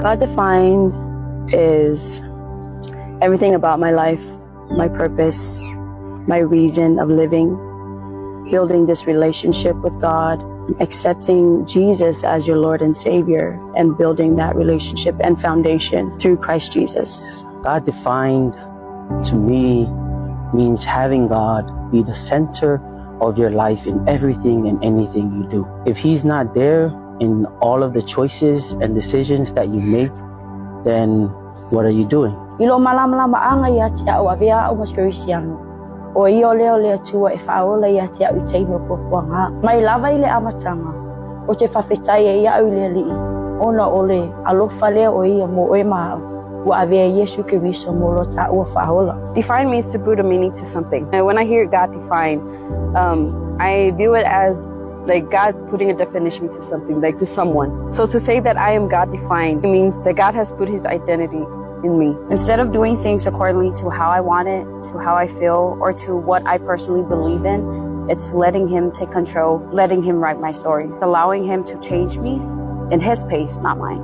God defined is everything about my life, my purpose, my reason of living, building this relationship with God, accepting Jesus as your Lord and Savior, and building that relationship and foundation through Christ Jesus. God defined to me means having God be the center of your life in everything and anything you do. If He's not there in all of the choices and decisions that you make, then what are you doing? I lou malamalamaaga ia te a'u avea a'u ma se Kerisiano, o ia o lea o le Atua e faaola ia te a'u i taimi o puapuaga. Mai lava i le amataga, ou te faafetai ai a'u i le Alii, ona o le alofa lea o ia mo oe ma a'u, ua avea Iesu Keriso mo lo taua faaola. Define means to put a meaning to something. And when I hear God define, I view it as like God putting a definition to something, like to someone. So to say that I am God defined means that God has put his identity in me. Instead of doing things accordingly to how I want it, to how I feel, or to what I personally believe in, it's letting him take control, letting him write my story, allowing him to change me in his pace, not mine.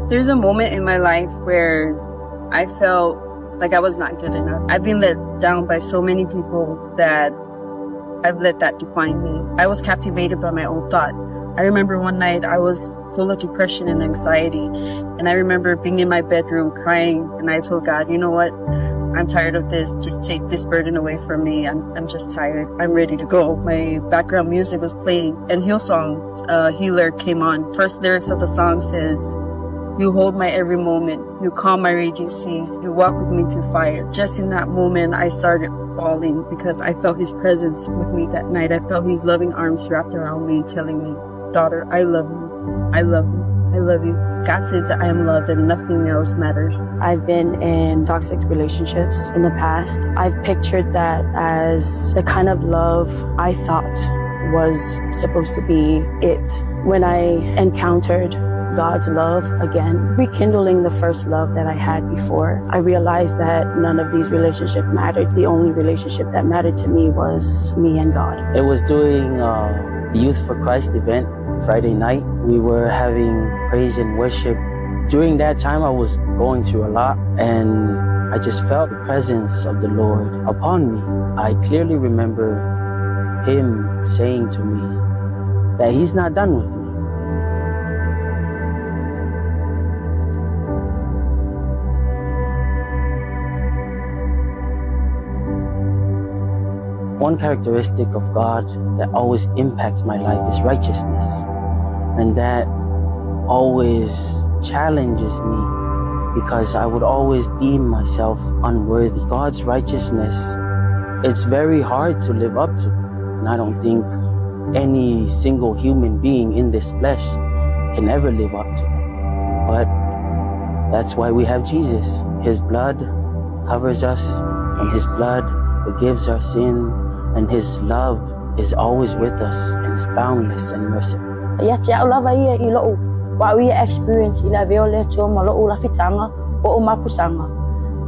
There's a moment in my life where I felt like I was not good enough. I've been let down by so many people that I've let that define me. I was captivated by my own thoughts. I remember one night I was full of depression and anxiety, and I remember being in my bedroom crying, and I told God, you know what? I'm tired of this. Just take this burden away from me. I'm just tired. I'm ready to go. My background music was playing, and Hillsong's Healer came on. First lyrics of the song says, "You hold my every moment. You calm my raging seas. You walk with me through fire." Just in that moment, I started bawling because I felt his presence with me that night. I felt his loving arms wrapped around me, telling me, "Daughter, I love you. I love you. I love you." God says that I am loved and nothing else matters. I've been in toxic relationships in the past. I've pictured that as the kind of love I thought was supposed to be it. When I encountered God's love again, rekindling the first love that I had before, I realized that none of these relationships mattered. The only relationship that mattered to me was me and God. It was during the Youth for Christ event Friday night. We were having praise and worship. During that time, I was going through a lot, and I just felt the presence of the Lord upon me. I clearly remember Him saying to me that He's not done with me. One characteristic of God that always impacts my life is righteousness. And that always challenges me because I would always deem myself unworthy. God's righteousness, it's very hard to live up to. And I don't think any single human being in this flesh can ever live up to it. But that's why we have Jesus. His blood covers us, and His blood forgives our sin, and His love is always with us and is boundless and merciful. Ia te a'u lava ia i lo'u a'u ia experience i le avea o le Atua ma lo'u lafitaga o o mapusaga.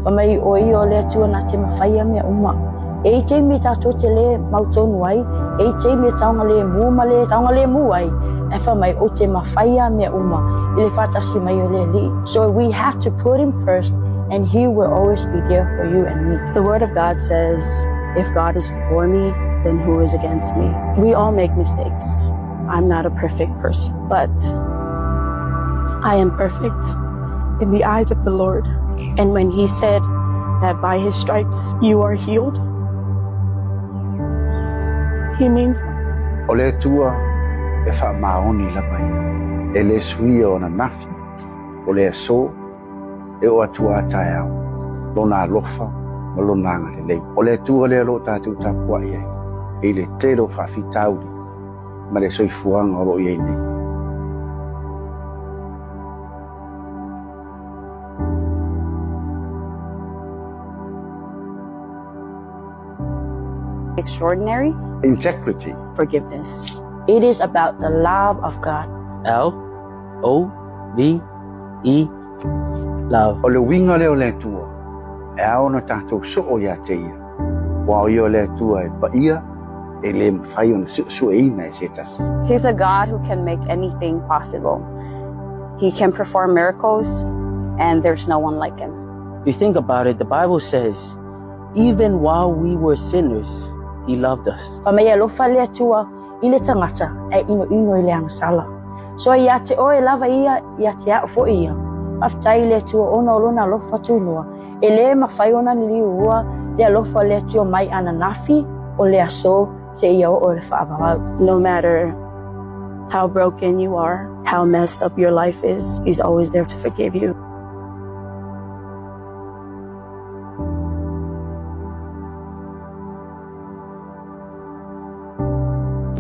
Fa mai o ia o le Atua na te mafaia mea uma. E i taimi tatou te lē mautonu ai, e i taimi e taogalemu ma lē taogalemu ai, ae fa mai ou te mafaia mea uma i le faatasi mai o le Alii. So we have to put him first and he will always be there for you and me. The Word of God says, if God is for me, then who is against me? We all make mistakes. I'm not a perfect person, but I am perfect in the eyes of the Lord. And when He said that by His stripes you are healed, He means that. O le Atua e faamaoni lava ia. E le suia ona nafi, o le aso, e oo atu a taeao, lona alofa ma lona agalelei. O le Atua lea o lo o tatou tapuai ai, i le tele o faafitauli ma le soifuaga o lo o i ai nei. Extraordinary. Integrity. Forgiveness. It is about the love of God. L O V E, love. O le uiga lea o le Atua, e ao ona tatou soo ia te ia. Ua o ia o le Atua e paia E lē mafai ona suesueina e se tasi. He's a God who can make anything possible. He can perform miracles, and there's no one like him. If you think about it, the Bible says, even while we were sinners, he loved us. Fai mai e alofa le Atua i le tagata ae inoino i le agasala. So ia te oe lava ia, ia te a'u foi ia. Faafetai i le Atua ona o lona alofa tunoa, e lē mafai ona liua le alofa o le Atua mai ananafi o le aso seia oo i le faavavau. No matter how broken you are, how messed up your life is, he's always there to forgive you.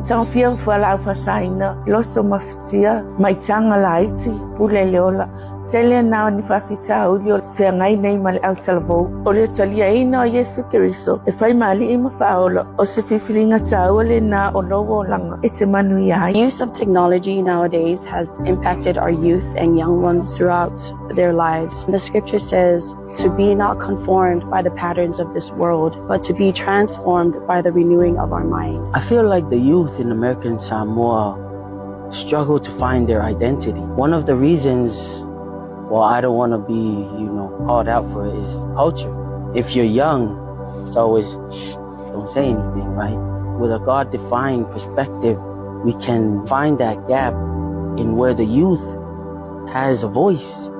Taofia fualaau faasaina, loto mafatia, maitaga laiti, pule i le ola. Tele na o ni faafitauli o feagai nei ma le autalavou. O le taliaina o Iesu Keriso e fai ma Alii ma Faaola, o se filifiliga taua lena o lou olaga e te manuia ai. Use of technology nowadays has impacted our youth and young ones throughout their lives. The scripture says to be not conformed by the patterns of this world, but to be transformed by the renewing of our mind. I feel like the youth in American Samoa struggle to find their identity. One of the reasons, well, I don't want to be, called out for it, is culture. If you're young, it's always, shh, don't say anything, right? With a God-defined perspective, we can find that gap in where the youth has a voice.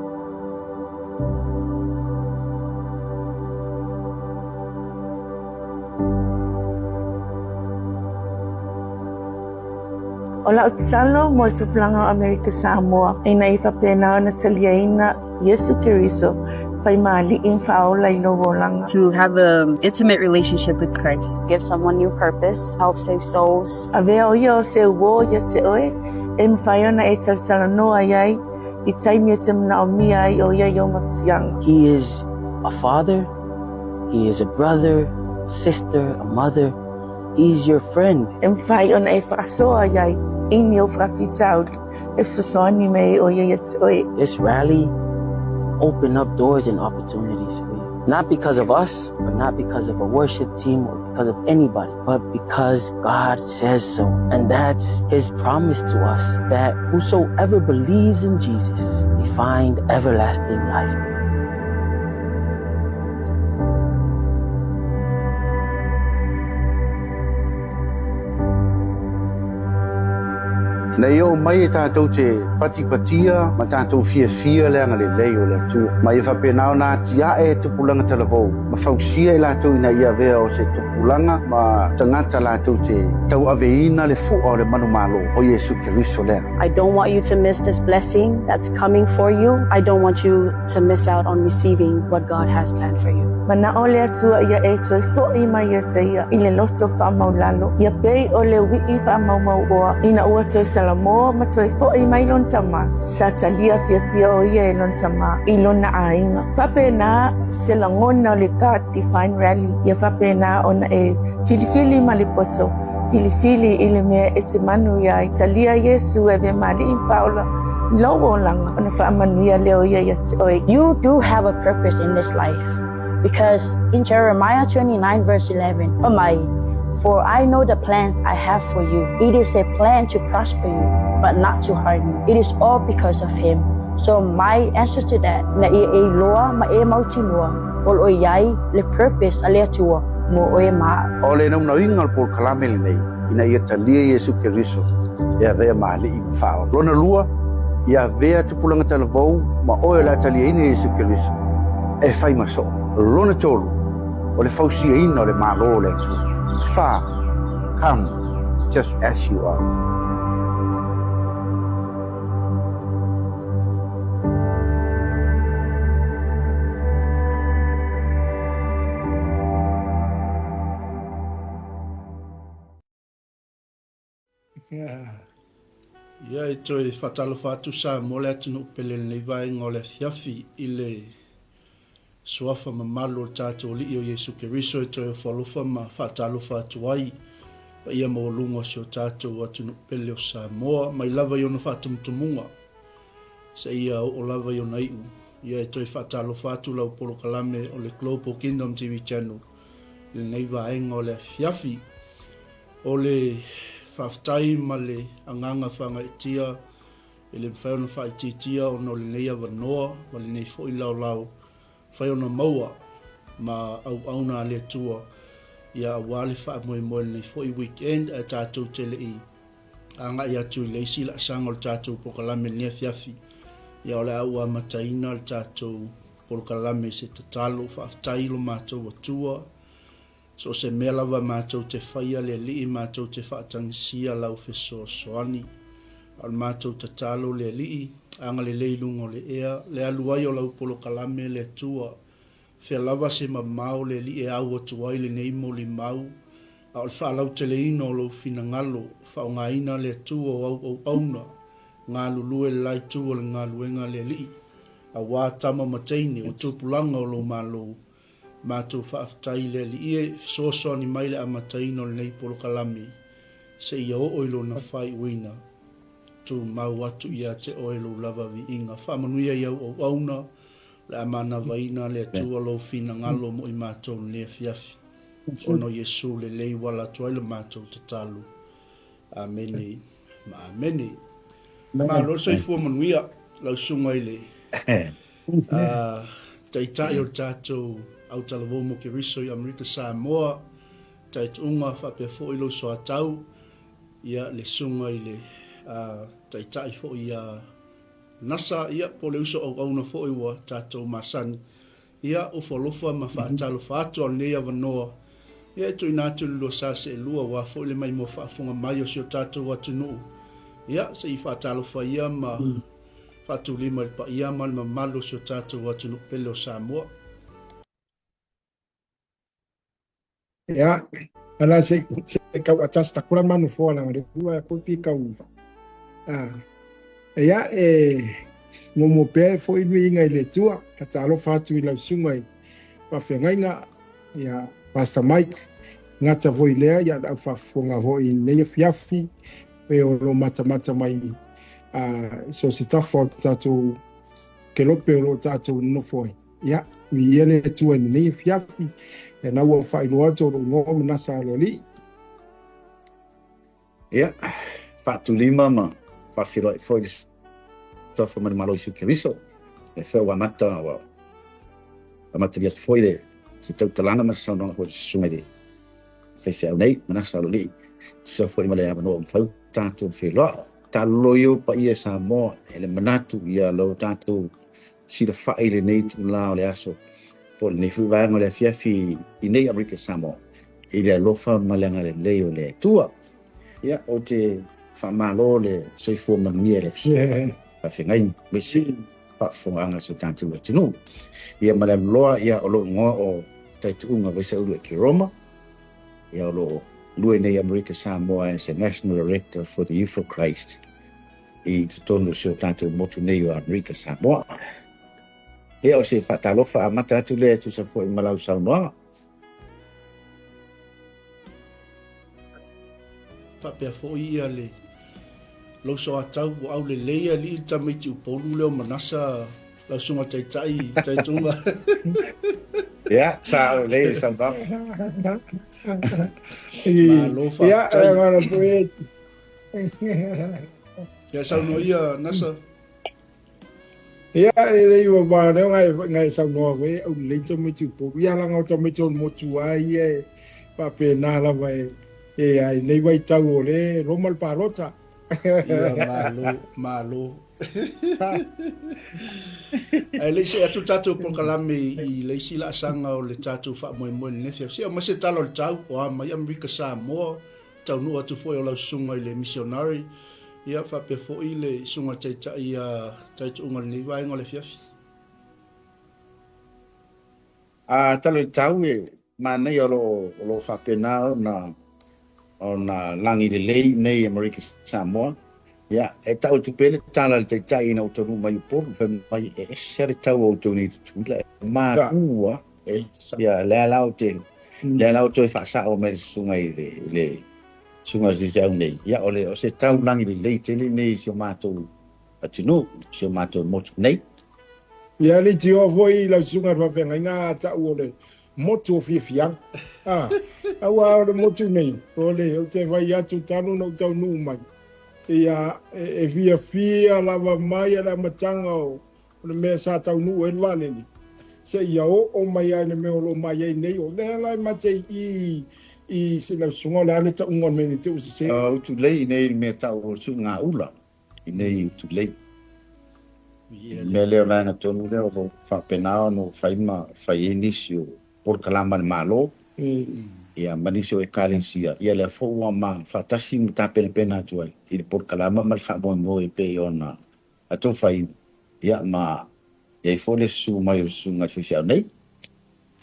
O lau tatalo mo le tupulaga o Amerika Samoa, ina ia faapena ona taliaina Iesu Keriso fai ma Alii ma Faaola i lou olaga. To have an intimate relationship with Christ. Give someone new purpose, help save souls. Avea o ia o se uō ia te oe, e mafai ona e talatalanoa ai i taimi e te manaomia ai o ia i ou mafatiaga. He is a father, he is a brother, sister, a mother, he is your friend. E mafai ona e faasoa ai i ni ou faafitauli e fesoasoani mai ai o ia ia te oe. This rally open up doors and opportunities for you. Not because of us, or not because of a worship team, or because of anybody, but because God says so. And that's his promise to us, that whosoever believes in Jesus, they find everlasting life. Ina ia oo mai e tatou te patipatia ma tatou fiafia le agalelei o le Atua, ma ia faapena ona atiae e tupulaga talavou ma fausia i latou ina ia avea o se tupulaga ma tagata latou te tauaveina le fua o le manumalo o Iesu Keriso lea. I don't want you to miss this blessing that's coming for you. I don't want you to miss out on receiving what God has planned for you. Manao le Atua ia e toe foʻi mai ia te ia i le loto faamaulalo, ia pei o le uiʻi faamaumauoa, ina ua toe salamo ma toe foʻi mai lona tama, sa talia fiafia o ia e lona tama i lona aiga. Faapena se lagona o le God Define Rally, ia faapena ona e filifili ma le poto, filifili i le mea e te manuia ai. Talia Iesu e avea ma Alii ma Faaola i lou olaga, ona faamanuia lea o ia ia te oe. You do have a purpose in this life, because in Jeremiah 29 verse 11, fai mai, For I know the plans I have for you. It is a plan to prosper you, but not to harm you. It is all because of him. So my answer to that, ina ia e iloa ma e mautinoa, o lo o i ai le purpose a le Atua mo oe ma a'u. O le naunauina o le polokalame lenei, ina ia talia Iesu Keriso e avea ma Alii ma Faaola. Lona lua, ia avea tupulaga talavou ma oe o le a taliaina Iesu Keriso e fai ma soo. Lona tolu, o le fausiaina o le Malo o le Atua. Fa, come just as you are. Ia e toe faatalofa atu Samoa le atunuu pele i lenei vaega o le afiafi i le suafa mamalu o le tatou Alii o Iesu Keriso e toe ofo alofa ma faatalofa atu ai paia maualuga o si o tatou atunuu pele o Samoa mai lava i ona faatumutumuga seia oo lava i ona iu. Ia e toe faatalofa atu lau polokalame o le Global Kingdom TV Channel i lenei vaega o le afiafi. O le faafetai ma le agaga faagaeetia e le mafai ona faaitiitia ona o lenei avanoa ma lenei foi laolao mafai ona maua ma auauna a le Atua, ia aua le faamoemoe i lenei foi weekend. Ae tatou te le i agai atu i le isi laasaga o le tatou polokalame i lenei afiafi, ia o le a ou amataina le tatou polokalame i se tatalo. Faafetai i lo matou Atua, so o se mea lava matou te faia le Alii, matou te faatagisia lau fesoasoani. A o le matou tatalo le Alii, agalelei i luga o le ea le alu ai o lau polokalame le Atua. Fea lava se mamao le Alii e au atu ai lenei molimau, a o le faalauteleina o lou finagalo, faaaogaina le Atua o au auauna, galulue le la itu o le galuega le Alii, aua tama ma teine o tupulaga o lou Malo. Matou faafetai i le Alii e fesoasoani mai le amataina o lenei polokalame seia oo i lona faaiuina. Tumau atu ia te oe lou lava viiga. Faamanuia i au auauna, o le a manavaina le Atua lou finagalo mo i matou lenei afiafi. Ona o Iesu lelei ua ala atu ai le matou tatalo. Amene ma amene. Malo le soifua manuia lau susuga i le Taitai o le tatou autalavou mo Keriso i Amerika Samoa, taituuga faapea foi lou soatau, ia le susuga i le Taitai foi ia Nasa, ia po o le uso auauna foi ua tatou masani. Ia, ofo alofa ma faatalofa atu a o lenei avanoa, ia e tuuina atu i le lua sa seelua aua foi le maimoa faafofoga mai o si o tatou atunuu. Ia, se i faatalofa ia ma faatulima i le paia ma le mamalu o si o tatou atunuu pele o Samoa. Ia, ala se se kau atas takula manu fo la le ua ko pi kau. Ah. Ia e mo mo pe fo i inga i le tua ka talofa atu i lau susuga i faafeagaiga ia Pastor Mike gata foi lea ia le aufafofoga foi nei afiafi e o lo matamata mai a so se tafa o tatou kelope o lo tatou nofo ai. Ia, viia le Atua i lenei afiafi, e na ua faailoa atu o lou igoa o Manasa Aloalii. Ia, faatulima ma faafeiloai foi le Suafa ma le Malo Iesu Keriso. E fea ua amata, ua amatalia atu foi le se tautalaga ma se saunoaga foi i le susuga i le faifeau nei, Manasa Aloalii. Tusa foi ma le avanoa ua mafai ona tatou feiloai. Taalolo ia paia e Samoa, e le manatu ia lo tatou silafai i lenei itulā o le aso, po o lenei foi vaega o le afiafi i nei Amerika Samoa, i le alofa ma le agalelei o le Atua. Ia, ou te faamalo le soifua manuia i le faafeagaiga, aemaise faafofogaaga a si o tatou atunuu. Ia, ma le aluloa, ia, o lou igoa o Taituuga Vaisaulu Ekeroma, ia, o lo o galue nei Amerika Samoa as a National Director for the Youth for Christ i totonu o si o tatou motu nei o Amerika Samoa. Ia, o se faatalofa amata atu lea e tusa foi ma lau saunoaga. Faapea foi ia le lou soatau ua aulelei alii le tamaiti Upolu lea o Manasa lau susuga taitai taituga. Ia, sa aulelei le saunoaga. Malo faafetai. Ia saunoa ia Nasa. Ia, e lei ua ma leo ngai ngai saunoa foi aulelei tamaiti Upolu. Ia laga o tamaiti o le motu lava ia e faapena lava e e ai nei vaitau o le loma le palota. Ia malo, malo. Ae le i see atu le tatou polokalame i le isi laasaga o le tatou faamoemoe i lenei afiafi, se i aumai se tala o le tau, o a mai Amerika Samoa, taunuu atu foi o lau susuga i le missionary, ia faapea foi le susuga taitai ia taituuga i lenei vaega o le afiafi. A tala i le tau e manaia o lo o faapena ona lagi lelei nei Amerika Samoa. Ia, e tau atu pea le tala a le taitai ina ua taunuu mai Upolu, fai mai e ese le tau o outou nei i Tutuila, e matua, ia, lea la ou te, lea la ua toe faasao mai le susuga i le susuga i le faifeau nei, ia, o le, o se tau lagi lelei tele nei i si o matou atunuu, si o matou motu nei. Ia, leitioa foi lau susuga i le faafeagaiga a tau o le Motu o fiafiaga. Aua o le motu nei, o le, ou te vaai atu talu ona ou taunuu mai, ia, e fiafia lava mai le amataga o le mea sa taunuu ai le vaalele, seia oo mai lava i le mea o lo o mai ai nei. O lea la e mate i i i lau susuga o le a le tauga o le mea nei te ua sese. Utulei i nei mea tau o le suiga ula i nei Utulei. I le mea lea o le vaega tonu lea o lo o faapena ona ou fai ma fai ai nisi o polokalama a le Malo ia ma nisi o Ekalesia, ia lea foi ua ma faatasi ma tapenapena atu ai i le polokalama ma le faamoemoe e pei ona atofaina, ia ma i ai foi le susu mai o le susuga i le faifeau nei.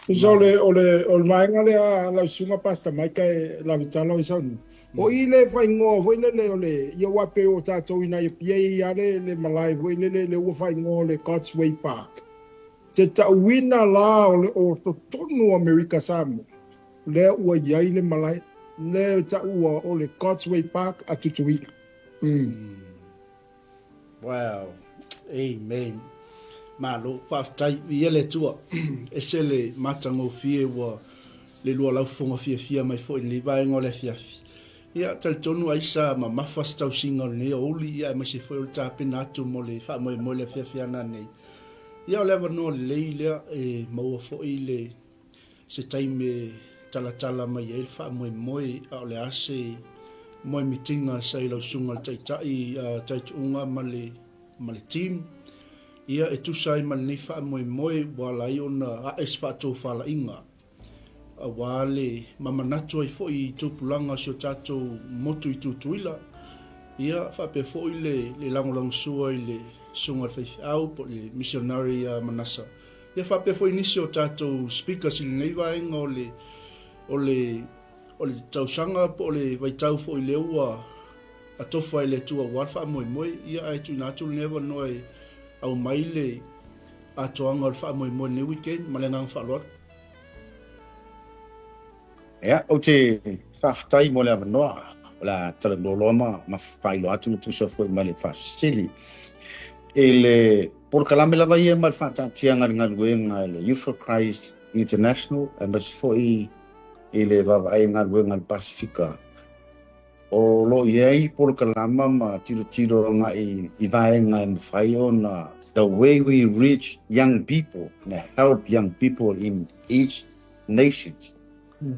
Tusa o le vaega lea lau susuga Pastor Mike e lavitala o i sauni. O i le faaigoa foi lele o le ia ua pe o tatou ina ia pia i ale le malae foi lele le ua faaigoa o le God's Way Park. Te tauina la o le o totonu o Amerika Samoa. Lea ua iai le malae. Le taua o le God's Way Park a Tutuila. Wow. Amen. Malo, faafetai ia le Atua. Ese le matagofie ua le lua laufofoga fiafia mai foi i lenei vaega o le afiafi. Ia, talitonu ai sa mamafa se tausiga o lenei aoauli, ia aemaise foi o le tapena atu mo le faamoemoe i le afiafi ana nei. Ia, o le avanoa lelei lea e maua foi le se taimi e talatala mai ai le faamoemoe, a o le a se moemitiga sa i lau susuga i le Taitai Taituuga ma le team. Ia, e tusa ai ma lenei faamoemoe ua ala ai ona a'e se faatofalaiga auā le ma manatu ai foi i tupulaga o si o tatou motu i Tutuila. Ia, faapea foi le lagolagosua i le susuga i le faifeau po o le missionary ia Manasa. Ia, faapea foi nisi o tatou speakers i lenei vaega o le tausaga po o le vaitau foi lea ua atofa e le Atua auā le faamoemoe. Ia, ae tuuina atu lenei avanoa e aumai le atoaga o le faamoemoe lenei weekend ma le agaga faaaloalo. Ia, ou te faafetai mo le avanoa o le a talanoa loa ma faailoa atu ma tusa foi ma le faafesili. I le polokalame lava ia ma le faataatiaga i le galuega i le Youth for Christ International, aemaise foi i le vaavaai i galuega i le Pasifika, o lo o i ai polokalama ma tilotilo agai i vaega e mafai ona the way we reach young people and help young people in each nations.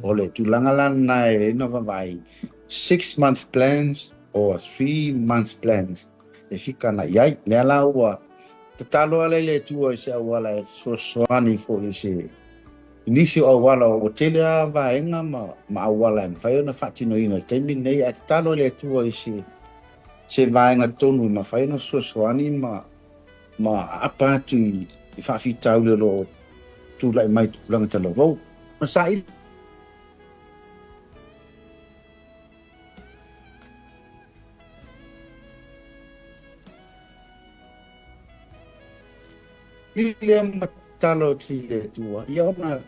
O le tulaga la lena e lelei ona vaavaai 6 month plans or 3 month plans e fika agai i ai. Lea la ua tatalo ala i le Atua i se auala e fesoasoani foi i se i nisi o auala ua tele lava vaega ma auala e mafai ona faatinoina i le taimi lenei, ae tatalo i le Atua i se vaega tonu e mafai ona fesoasoani ma aapa atu i faafitauli o lo o tulai mai i tupulaga talavou. Ma saili lea ma tatalo atu i le Atua, ia ona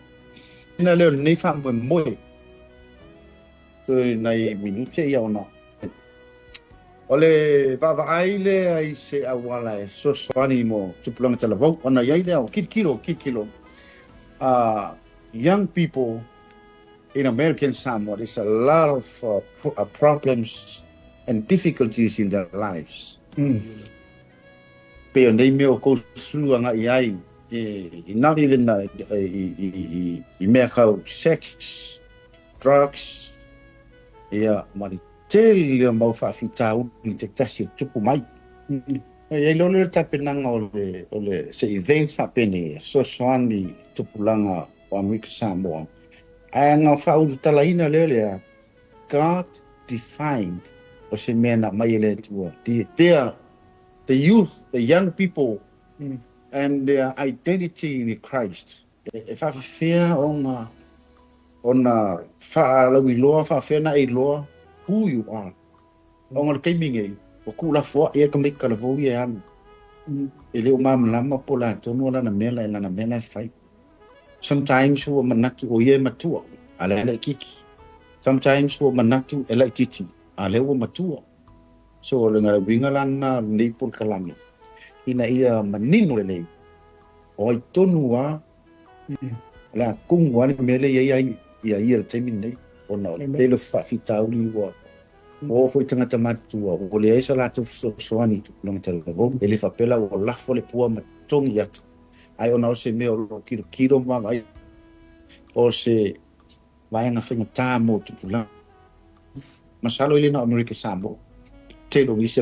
ina lea o lenei faamoemoe toe nai minute, ia ona o le vaavaai lea i se auala e fesoasoani mo tupulaga talavou ona i ai lea o tilotilo tilotilo young people in American Samoa, there's a lot of problems and difficulties in their lives. Pe o nei mea o go through agai ai e, not even i mea kau sex, drugs, ia ma le tele o mau faafitauli taitasi e tupu mai. E i ai loa le tapenaga o le se event faapenei e fesoasoani i tupulaga o Amerika Samoa. Ae aga faaulutalaina lea God defined o se mea na aumai e le Atua. The youth, the young people and their identity in Christ. E faafefea ona faalauiloa, faafefea na e iloa who you are. Ona o le taimi nei, ua tuulafoai ai tamaiti talavou ia e alu. E le o malamalama po o le a tonu lana mea la lana mea la e fai. Sometimes ua manatu o ia e matua, a lea e laitiiti. Sometimes ua manatu e laitiiti, a lea ua matua. So o le uiga la lena o lenei polokalame, ina ia manino lelei, o ai tonu lava. O le a tumu lava le mea lea e i ai ia ia i le taimi lenei, ona o le tele o faafitauli ua oo foi i tagata matutua, ua leai so latou fesoasoani i tupulaga talavou. E le faapea la ua lafo le pua ma togi atu, ae ona o se mea o lo o tilotilo ma vaavaai, o se vaega faigata mo tupulaga. Masalo e le na o Amerika Samoa, tele o nisi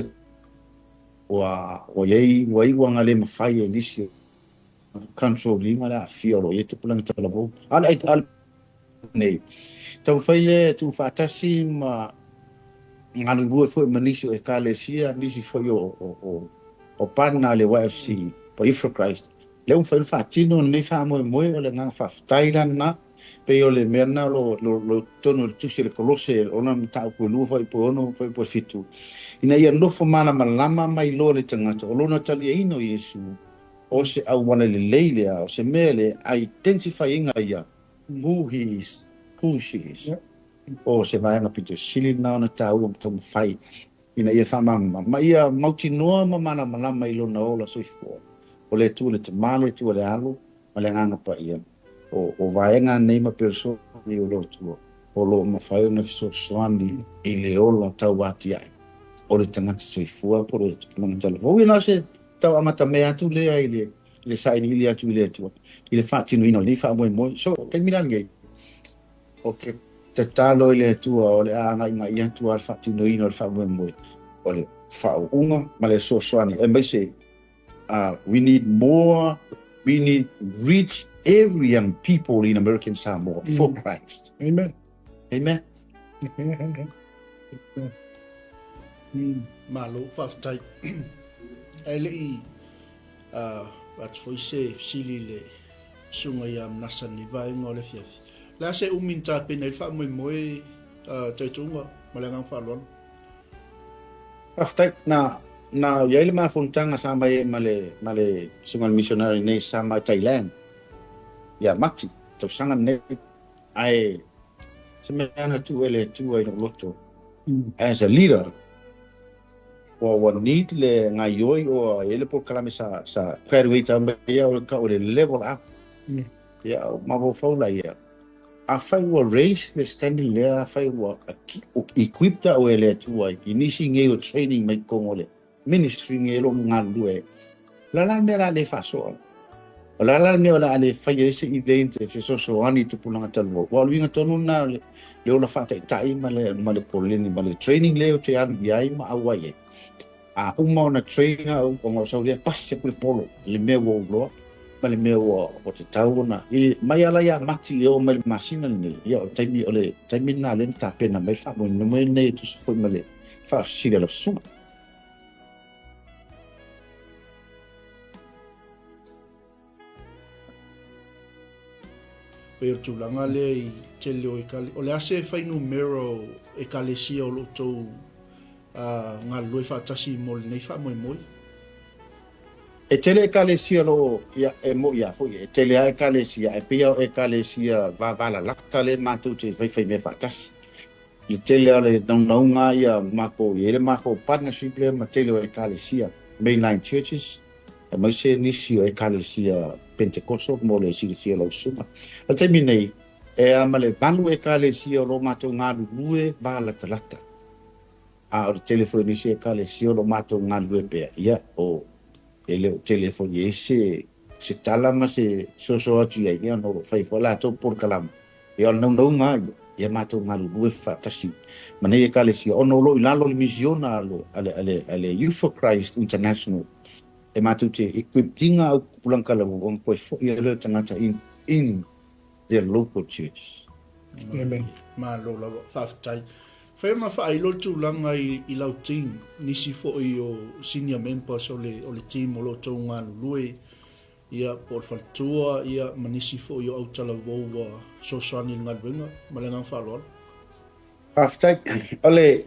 ua i ai ua iu ina le mafai e nisi control ina le aafia o lo o i ai tupulaga talavou. A o le nei, taumafai lea e tuufaatasi ma galulue foi ma nisi o Ekalesia, nisi foi o partner a le YFC po Youth for Christ, lea ua mafai ona faatino lenei faamoemoe. O le agaga faafetai la lena, pei o le mea lena o lo o totonu o le tusi a le Kolose, ona mataupu e 2 fuaiupu 6 fuaiupu 7, ina ia nofo malamalama ma iloa le tagata o lona taliaina o Iesu, o se auala lelei lea, o se mea le identify ina ia who he is, who she is. O se vaega pito sili lena ona taua ma taumafai ina ia faamalamalama ma ia mautinoa ma malamalama i lona ola soifua. O le Atua le Tama, le Atua le Alo, ma le Agaga Paia. O vaega nei ma persona nei o le Atua, o lo o mafai ona fesoasoani i le ola tauatiae o le tagata soifua po o le tupulaga talavou. Ia na o se tau amatamea atu lea i le sailiili atu i le Atua i le faatinoina o lenei faamoemoe. So, taimi la lenei, o ke tatalo i le Atua o le a agaigai atu a le faatinoina o le faamoemoe, o le faauuga ma le fesoasoani, aemaise we need more, we need reach every young people in American Samoa for Christ. Amen. Amen. Malo, faafetai. Ae le i atu foi se fesili i le susuga ia Manasa i lenei vaega o le afiafi. O le a se umi na tapena ai le faamoemoe, Taituga, ma le agaga faaaloalo? Faafetai. Na i ai le mafonotaga sa mai ai ma le susuga i le missionary nei sa mai Thailand ia Mati, tausaga lenei. Ae se mea na tuu e le Atua i lou loto as a leader, ua need le gaioi o e le polokalame sa graduate au mai ia o le kau o le level up. Ia, mafaufau la ia, afai ua raise le standing lea, afai ua equipped au e le Atua i nisi nei o training mai totonu o le ministry nei o lo o galulue ai, o le a la le mea o le a le faasoa? O le a la le mea o le a le faia ai se event e fesoasoani i tupulaga talavou? Aua o le uiga tonu lena o le ola faataitai ma le koleni ma le training lea ou te alu i ai ma auai ai. A uma ona train au, ona ou sau lea pasi atu le polo i le mea ua ou iloa ma le mea ua tatau ona i mai ala ia Mati e oo mai le masina lenei. Ia, o le taimi o le taimi lena lea na tapena mai le faamoemoe lenei e tusa foi ma le faafesili a lau susuga. Pei o le tulaga lea i tele o ekale... O le a se fuainumera o ekalesia o lo o outou galulue faatasi mo lenei faamoemoe? E tele ekalesia o lo o, ia, e moni lava foi, e tele lava ekalesia, ae pei lava o ekalesia vavalalata lea matou te faifai mea faatasi. I le tele lava o le naunauga ia matou, e i ai le matou partnership lea ma tele o ekalesia, mainline churches, aemaise nisi o ekalesia Pentecostal mo le silafia e lau susuga. O le taimi nei, e a ma le 8 ekalesia o lo o matou galulue valatalata. A o le tele foi o nisi ekalesia o lo o matou galulue pea, ia, o, e le o tele foi i ai se tala ma se soso atu i ai, ia, ona o lo o fai foi latou polokalame. Ia, o le naunauga lava ia, ia matou galulue faatasi ma nei ekalesia, ona o lo o i lalo o le misiona a le Youth for Christ International, e matou te equipped ina au tupulaga talavou ona toe foi ai lea o tagata in their local churches. Amen. Malo lava, faafetai. Fai ma faailo le tulaga i lau team, nisi foi o senior members o le team o lo o outou galulue, ia, po o le faletua, ia, ma nisi foi o autalavou ua fesoasoani i le galuega. Ma le agaga faaaloalo. Faafetai. O le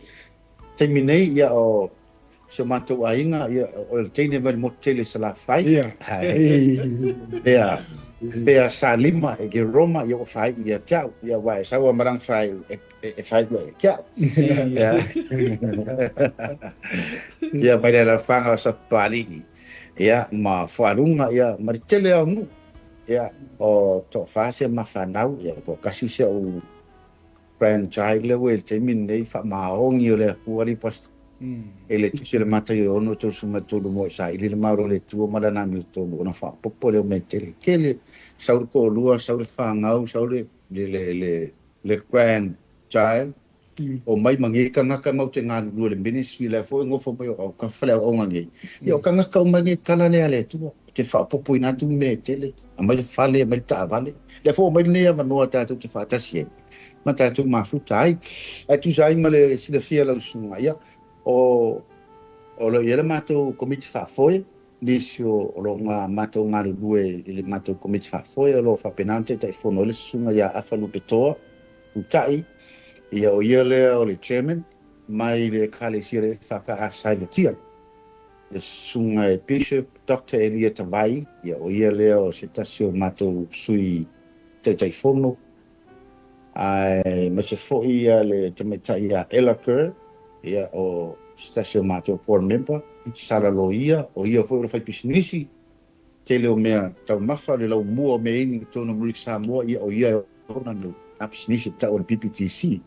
taimi nei, ia, o si o matou aiga, ia, o le teine mai le motu tele i Salafai. Pea, pea Salima e Jeroma, ia ua faaiu ia te au. Ia, aua e sau lava ma lana faaiu e faaiu ai ia te au. Ia, ia, mai le alaalafaga o Sapapalii, ia, ma Fualuga, ia, ma le tele lava o nuu. Ia, o toafa si a ma fanau, ia, toatasi si a'u grandchild lea ua i le taimi lenei, faamaoni o le Atua alii pastor. E le Tusi o le Mataio e 6, 33 mo e saili le malo o le Atua ma lana amiotonu ona faaopoopo lea o mea tele. Tele, sau le toalua, sau le fanau, sau le le le le grandchild, omai ma nei tagata matou te galulue i le ministry, la foi e nofo mai o autafa le auauna nei. Ia o tagata uma nei tala lea a le Atua, ou te faaopoopoina atu mea e tele, aumai le fale, aumai le taavale. Lea foi ua aumai lenei avanoa tatou te faatasi ai ma tatou mafuta ai. Ae tusa ai ma le silafia lau susuga, ia, o o lo o i ai le matou komiti faafoe, nisi o lo o matou galulue i le matou komiti faafoe, o lo o faapena ona taitaifono ai le susuga ia Afa Lupetoa Uta'i, ia o ia lea o le chairman mai le Ekalesia le EFKS i Letia. Le susuga e Bishop Dr. Elia Tavai, ia o ia lea o se tasi o matou sui taitaifono, aemaise foi ia le tamaitai ia Ella Kerr, ia o se tasi o matou board member, Sala Loia, o ia foi o le faipisinisi, tele o mea taumafa, le laumua o mea inu i totonu o Amerika Samoa, ia o ia e ona le pisinisi e tau o le PPTC.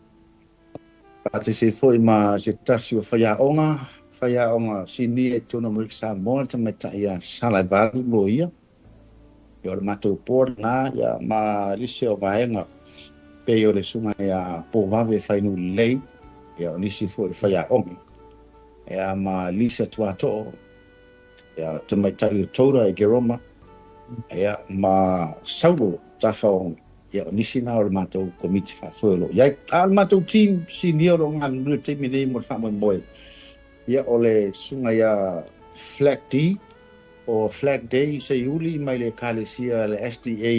Faatasi ai foi ma se tasi o faiaoga, faiaoga sinia i totonu o Amerika Samoa, le tamaitai ia Salaevalu Loia. Ia o le matou board lena, ia ma nisi o vaega pei o le susuga ia Povave Fainulelei, ia o nisi foi o faiaoga, ia ma Lisa Tuato'o, ia tamaitai o Toura e Keroma, ia ma Saulo Tafaoga, ia o nisi na o le matou komiti faafoe o lo o i ai. A o le matou team sinia o lo o galulue i le taimi nei mo le faamoemoe, ia o le susuga ia Flag D, o Flag Day Seiuli mai le Ekalesia le SDA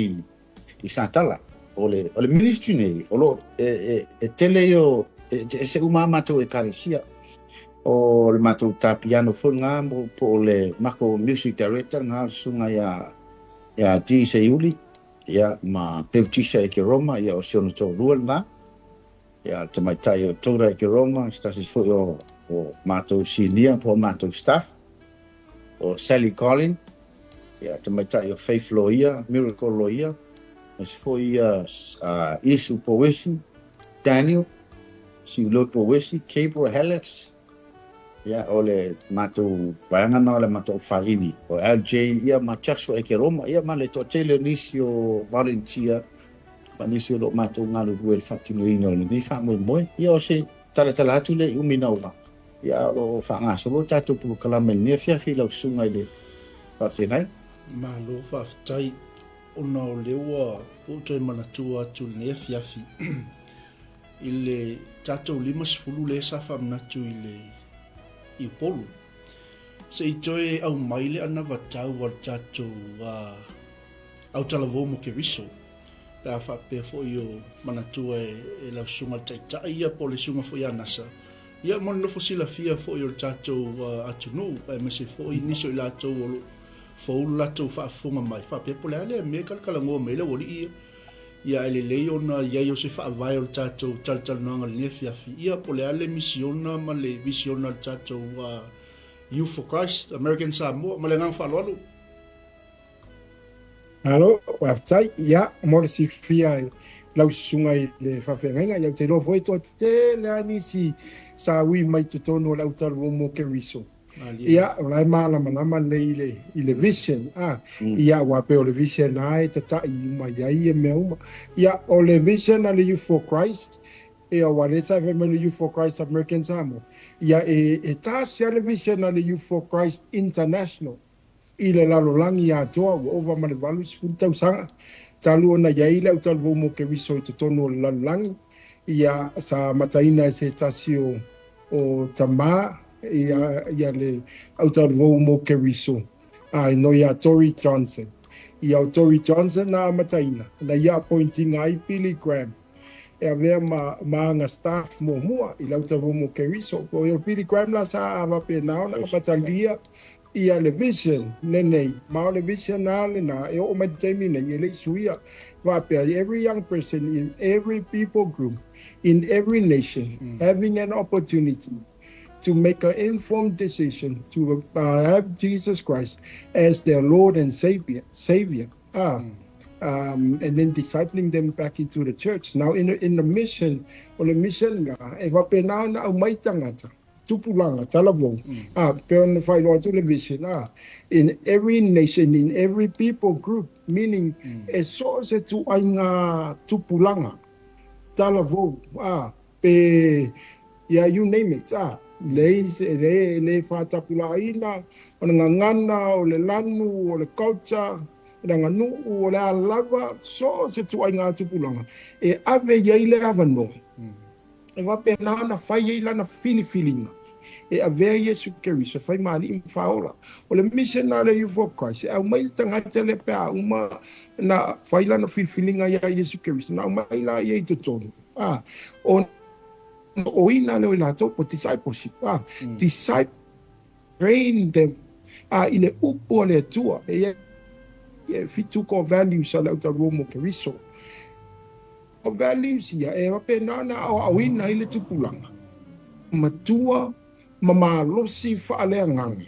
i Satala. O le o le ministry nei o lo o e tele ia o e ese uma a matou ekalesia. O le matou tā piano foi lena po o le matou music director lena le susuga ia D Seiuli, ia ma Bev Tisa e Keroma, ia o si ona toalua lena. Ia le tamaitai o Toura e Keroma, se tasi foi o matou sinia po o matou staff. O Sally Collin, ia tamaitai o Faith Loia, Miracle Loia, aemaise foi ia Isu Pouesi, Daniel, Siulo Pouesi, Gabriel Halex, ia o le matou vaega lena o le matou faili, o LJ ia ma Joshua Ekeroma, ia ma le toatele o nisi o volunteer ma nisi o lo o matou galulue i le faatinoina o lenei faamoemoe. Ia o se talatala atu lea i umi naua. Ia a o lo o faagasolo le tatou polokalame i lenei afiafi i lau susuga i le faafeagai. Malo faafetai ona o lea ua ou toe manatua atu i lenei afiafi i le tatou 50 lea sa faamanatu i le i Upolu. Se i toe aumai le anavatau a le tatou autalavou mo Keriso pe a faapea foi o manatua e lau susuga i le Taitai ia po o le susuga foi ia Nasa. Ia mo le nofo silafia foi o le tatou atunuu aemaise foi nisi o i latou o lo o fou le latou faafofoga mai, faapea po o le a lea mea e talatalanoa mai ai le aualii ia. Ia ae lelei ona i ai o se faavae o le tatou talatalanoaga i lenei afiafi, ia po o le a le misiona ma le visiona a le tatou Youth for Christ, American Samoa. Ma le agaga faaaloalo. Malo, faafetai. Ia, mo le silafia e lau susuga i le faafeagaiga, ia ou te iloa foi e toatele lava nisi sa ui mai totonu o le autalavou mo Keriso. Ia, o la e malamalama lelei i le, i le vision, a. Ia, aua pei o le vision lava e tata'i uma i ai ia mea uma. Ia, o le vision a le Youth for Christ, ia, aua o lea sa e fai mai le Youth for Christ American Samoa, ia, e tasi lava le vision a le Youth for Christ International. I le lalolagi atoa, ua ova ma le 80 tausaga talu ona i ai le autalavou mo Keriso i totonu o le lalolagi. Ia, sa amataina e se tasi o o tama ia ia le autalavou mo Keriso, a e noi ia Tory Johnson. Ia o Tory Johnson na amataina, na ia appoint ina ai Billy Graham e avea ma ma ana staff muamua i le autalavou mo Keriso. O Billy Graham la sa faapena ona amatalia ia le vision lenei, ma o le vision lava lena e oo mai le taimi nei e le i suia. Faapea, every young person in every people group in every nation having an opportunity to make an informed decision to have Jesus Christ as their Lord and Savior. Savior. Ah. And then discipling them back into the church. Now, in the mission, o le mission la, e faapena ona aumai tagata, tupulaga, talavou, pe ona faailoa atu le vision, in every nation, in every people group, meaning, e so o se tuaiga tupulaga, talavou, pe, yeah, you name it, le le le fa'atapula'aina o le gagana, o le lanu, o le culture, le aganuu, o le a lava, so o se tuaiga tupulaga, e ave i ai le avanoa, e faapena ona fai ai lana filifiliga, e avea Iesu Keriso fai ma alii ma faaola. O le mission a le Youth for Christ, e aumai le tagata lea pe a uma na fai lana filifiliga iā Iesu Keriso, na aumai laia i totonu, ona oina lea o i latou po discipleship, disciple, train them, i le upu a le Atua. E i ai 7 core values a le autalavou mo Keriso. O values ia e faapena ona aoaoina ai le tupulaga matua ma malosi faaleagaga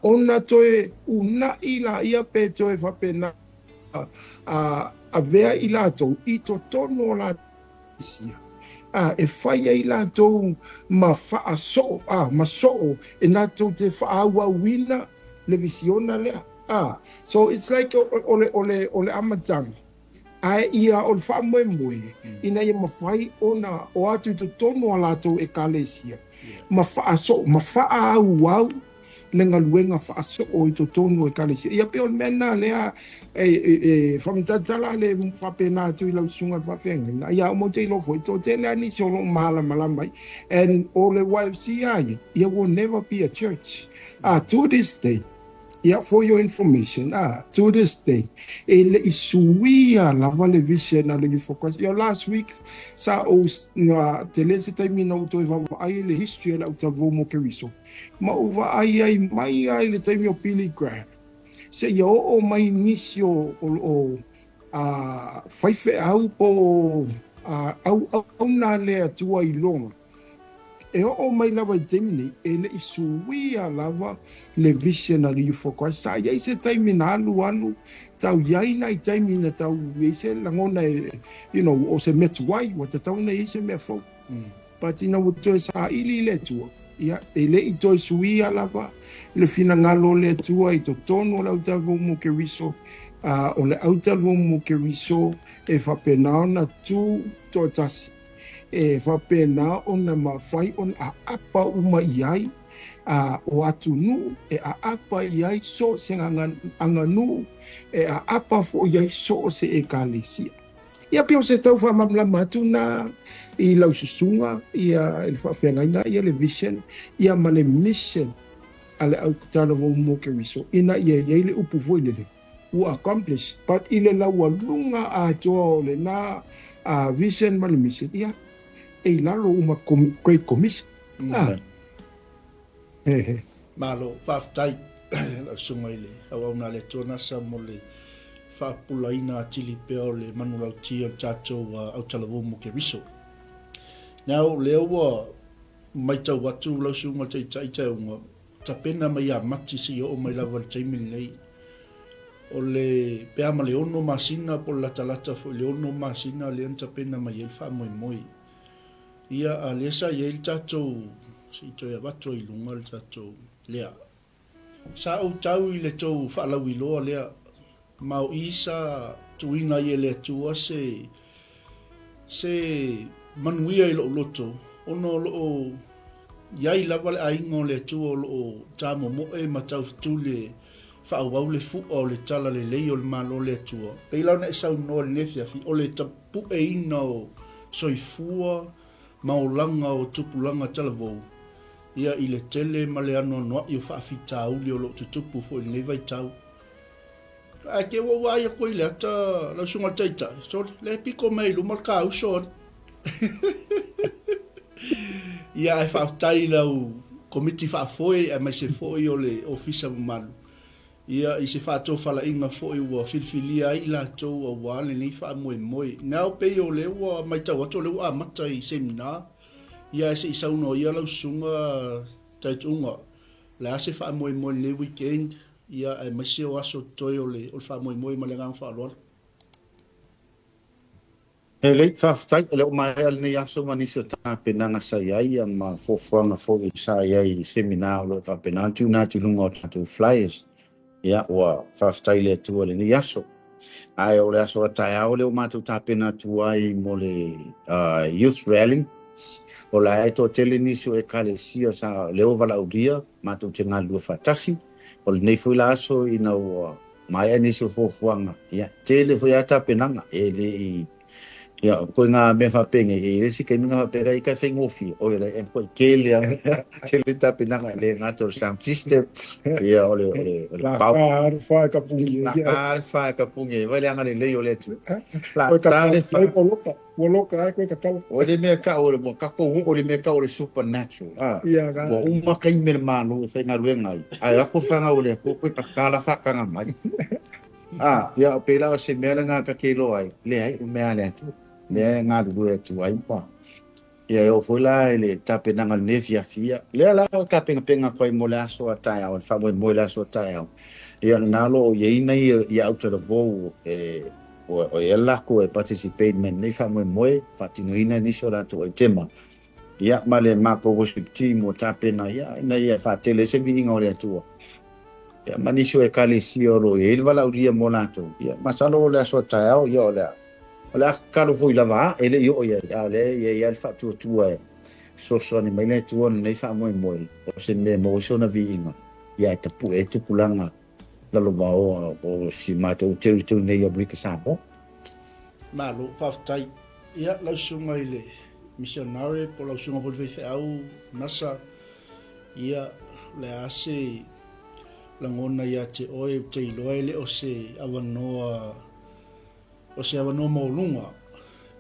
ona toe una'i laia pe toe faapena avea i latou i totonu o latou e fai ai latou ma faasoo ma soo e latou te faaauauina le visiona lea. So it's like o le amataga ae ia o le faamoemoe ina ia mafai ona o atu i totonu o latou ekalesia ma faasoo ma faaauau le galuega faasoo i totonu o ekalesia. Ia pe o le mea lena lea e faamatala le faapena atu i lau susuga le faafeagaiga. Ia o te iloa foi toatele lava nisi o loo malamalama ai. And o le YFC a ia, ia will never be a church. To this day. Yeah, for your information, to this day, e le i suia lava le vision a le Youth for Christ. Ia last week, sa o nga te le se taimi na ou toe vaavaai le history a le autalavou mo Keriso. Ma ou vaai ai mai ai le taimi o Billy Graham. Se ia oo mai nisi o faifeau po o auauna le Atua i loga. E oo mai lava i taimi nei, e le i suia lava le vision a le Youth for Christ. Sa iai se taimi na alu alu, tau iai nai taimi na tau iai se lagona e, o se mea tuai, ua tatau ona iai se mea fou. But ina ua toe saili i le Atua, ia, e le i toe suia lava le finagalo o le Atua i totonu o le autalavou mo Keriso, o le autalavou mo Keriso e faapena ona tu toatasi. E faapena ona mafai ona aapa uma i ai o atunuu e aapa i ai so o se aganuu e aapa foi ai so o se ekalesia. Ia pe o se tau faamalamalama atu na i lau susuga ia i le faafeagaiga ia le vision ia ma le mission a le autalavou mo Keriso ina ia iai le upu foi lele ua accomplish but i le laualuga atoa o lena vision ma le mission ia e i lalo uma Great Commission. He. Malo, faafetai lau susuga i le auauna a le Atua Nasa mo le faapupulaina atili pea o le manulauti o le tatou autalavou mo Keriso. Now, lea ua matau atu lau susuga le taitai taeuga, tapena mai ia Mati seia oo mai lava i le taimi lenei. O le pe a ma le 6 masina po o le latalata foi i le 6 masina lea na tapena mai ai le faamoemoe. Ia, a lea sa i ai le tatou, se i toe avatu ai i luga le tatou lea. Sa ou tau i le tou faalauiloa lea, ma o i sa tuuina ai e le Atua se manuia i lou loto, ona o loo iai lava le aiga o le Atua o loo tamomoe ma taufetuli e faaauau le fu'a o le tala lelei o le Malo o le Atua. Pei la ona e saunoa i lenei afiafi, o le tapu'eina o soifua ma olaga o tupulaga talavou, ia i le tele ma le anoanoa'i o faafitauli o loo tutupu foi i lenei vaitau. Ae te ua ou vaai atu ai i le ata lau susuga i le taitai, sole, le pito mai i luma le kauso alii. Ia ae faafetai i lau komiti faafoe aemaise foi o le ofisa mamalu. Ia i se faatofalaiga foi ua filifilia ai i latou auā lenei faamoemoe. Now pei o lea ua matau atu o lea ua amata i seminar. Ia ae se i saunoa ia lau susuga Taituuga. O le a se faamoemoe i lenei weekend, ia aemaise o aso totoe o le faamoemoe ma le agaga faaaloalo. E lelei, faafetai. O lea ua maea lenei aso ma nisi o tapenaga sa i ai ma fuafuaga foi sa i ai i seminar o lo o faapena ona tuuina atu i luga o tatou flyers. Ia, ua faafetai i le Atua i lenei aso. Ae o le aso a taeao lea ua matou tapena atu ai mo le Youth Rally. O la e toatele nisi o ekalesia sa lea ua valaaulia matou te galulue faatasi. O lenei foi la aso ina ua maea nisi o fuafuaga, ia, tele foi lava tapenaga e le i, ia, koe ngā mea faapenei, e i ai isi taimi na faapea ai, kai faigofie, oi la e koe tele lava mea, tele tapenaga e le gata o le sound system, ia, o le, o le, o le La fa le fa e ka pungi e. La fa le fa e ka pungi e, vai le agalelei o le Atua. La Koe ka ta le fa. Ua Ua loka ai koe tatala. O le mea kau o le mo kakou o le mea kau o le supernatural. Ah, Ia ka. Ua uma taimi le Malo e faigaluega ai. Ae ako whanga o le Atua koe tatala whakanga mai. Ah, ia o pela o se mea le ngā ka ke iloa ai. Leai, o mea a le Atua. Lea e galulue atu ai ma. Ia e oo foi la i le tapenaga o lenei afiafi, ia, lea la o tapengapenga atu ai mo le aso a taeao, le faamoemoe i le aso a taeao. Ia lena o lo o i ai nai ia autalavou e o i ai lakou e participate mai i lenei faamoemoe, faatinoina nisi o latou aitema. Ia ma le matou worship team ua tapena, ia, ina ia faatele ai se viiga o le Atua. Ia ma nisi o ekalesia o lo o i ai le valaaulia mo latou, ia masalo o le aso a taeao, ia o le a O le a tatalo foi lava a, e le i oo i ai, a o lea e i ai lava le faatuatua e fesoasoani mai le Atua i lenei faamoemoe, o se mea e maua ai sona viiga, ia e tapue ai tupulaga lalovaoa o si matou territory nei o Amerika Samoa. Malo, faafetai. Ia, lau susuga i le missionary po o lau susuga foi i le faifeau NASA, ia, o le a se lagona ia te oe, ou te iloa e le o se avanoa O se avanoa maualuga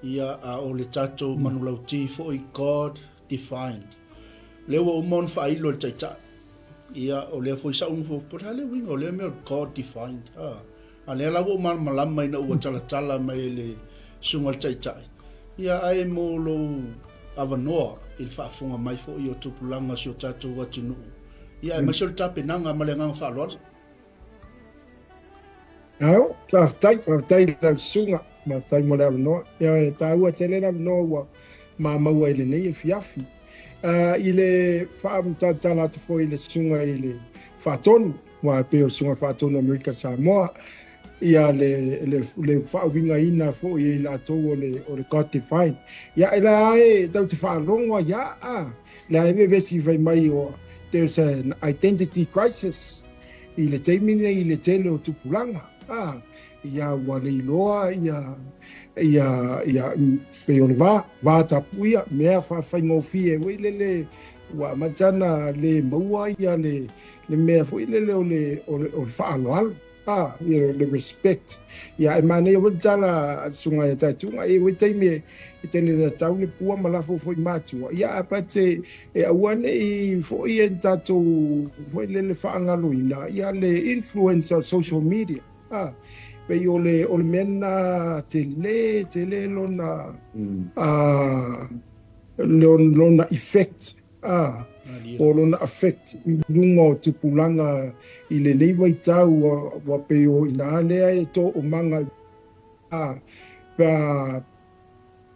ia, a o le tatou manulauti foi, God defined. O lea ua uma ona faailo e le Taitai. Ia, o lea foi sa ou nofonofo, po o le a le uiga o lea mea o le God defined? A, a lea la ua ou malamalama ina ua talatala mai e le Susuga i le Taitai. Ia, ae mo lou avanoa i le faafofoga mai foi o tupulaga o si o tatou atunuu, ia, aemaise o le tapenaga ma le agaga faaaloalo. Ao, faafetai, faafetai i lau susuga, faafetai mo le avanoa. Ia, e taua tele le avanoa ua maua i lenei afiafi. I le faamatala atu foi i le susuga i le Faatonu, aua e pei o le susuga Faatonu Amerika Samoa, ia le, le, le faauigaina foi e i latou o le, o le God Divine. Ia, e la e tau te faalogo ai a, la e vevesi fai mai o, there's an identity crisis. I le taimi nei i le tele o tupulaga, a, ia ua le iloa ia, ia, ia, pei o le va, va tapuia, mea faafaigofie foi lele ua amata ona le maua ia le, le mea foi lele o le, o le, o le faaaloalo. A, you know, le respect. Ia, e manaia foi le tala a le susuga ia Taituga, e i ai foi taimi e tele ina tau le pua ma lafo foi i matua. Ia, but e, e aua ne i foi e tatou foi lele faagaloina ia le influence o social media. A, pei o le, o le mea lena tele, tele lona, a, lona effect Ā, o lona affect i luga o tupulaga i lenei vaitau ua pei o ina lea e toomaga ā, pe a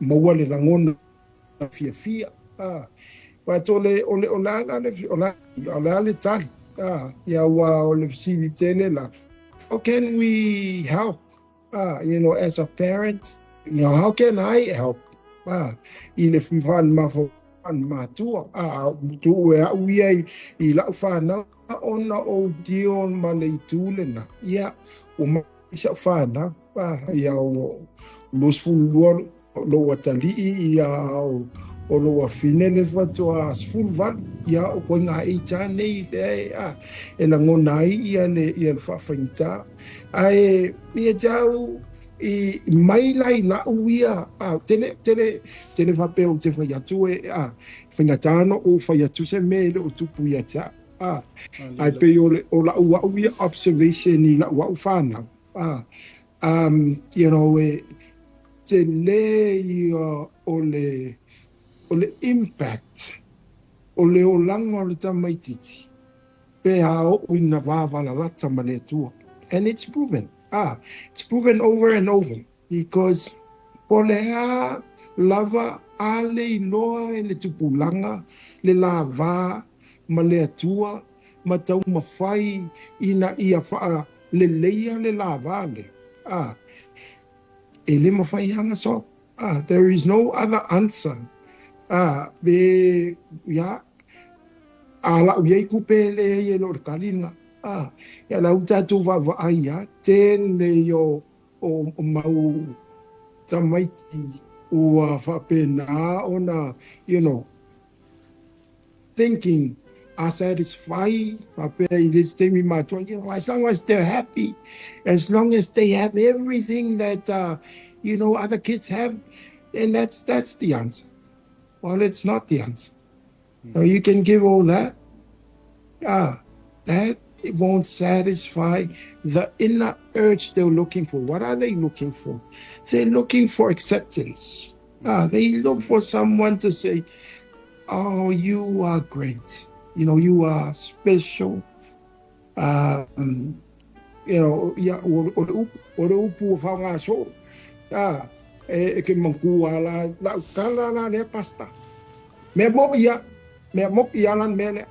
maua le lagona fiafia, ā. But o le, o le, o le a la le, o le a, o le a le tali, ā, ia ua o le fesili tele la, how can we help? You know, as a parent, you know, how can I help? I le mafaufau matua, tuu e au ia i lau whanau, ona o deal ma le itu lena. Ia, ua mai sa'u fanau, ia ua 22 lou atalii, ia o lou afine le faatoa 18, ia o koe ngā age a nei lea e, e lagona ai ia le, ia le faafaigata. Ae ia te au i mai la i lau ia, tele, tele, tele faapea ou te fai atu e, faigata ona ou fai atu se mea e le o tupu ia te au, ae pei o le, o lau au ia observation i lau au fanau, you know, e tele ia o le, o le impact o le olaga o le tamaitiiti pe a oo ina vavalalata ma le Atua. And it's proven. It's proven over and over because Po o le a lava a le iloa e le tupulaga le lava ma le Atua ma taumafai ina ia faaleleia le lava lea, a, e le mafai lava ona solve. A, there is no other answer. A, pe, ia, a lau i ai tupe e leai e le o le tali lena. A, ia la ua tatou vaavaai lava, tele ia o o mau tamaiti ua faapena ona, you know, thinking a satisfy faapea i le isi taimi matua, you know, as long as they're happy, as long as they have everything that, you know, other kids have, then that's the answer. Well, it's not the answer. So you can give all that, that it won't satisfy the inner urge they're looking for. What are they looking for? They're looking for acceptance. They look for someone to say, "Oh, you are great. You know, you are special." Ia, o le upu, o le upu o whaongaso. E ke mangku ala, la ukala la lea pasta. Mea mo ia, mea mo ia lan mea lea.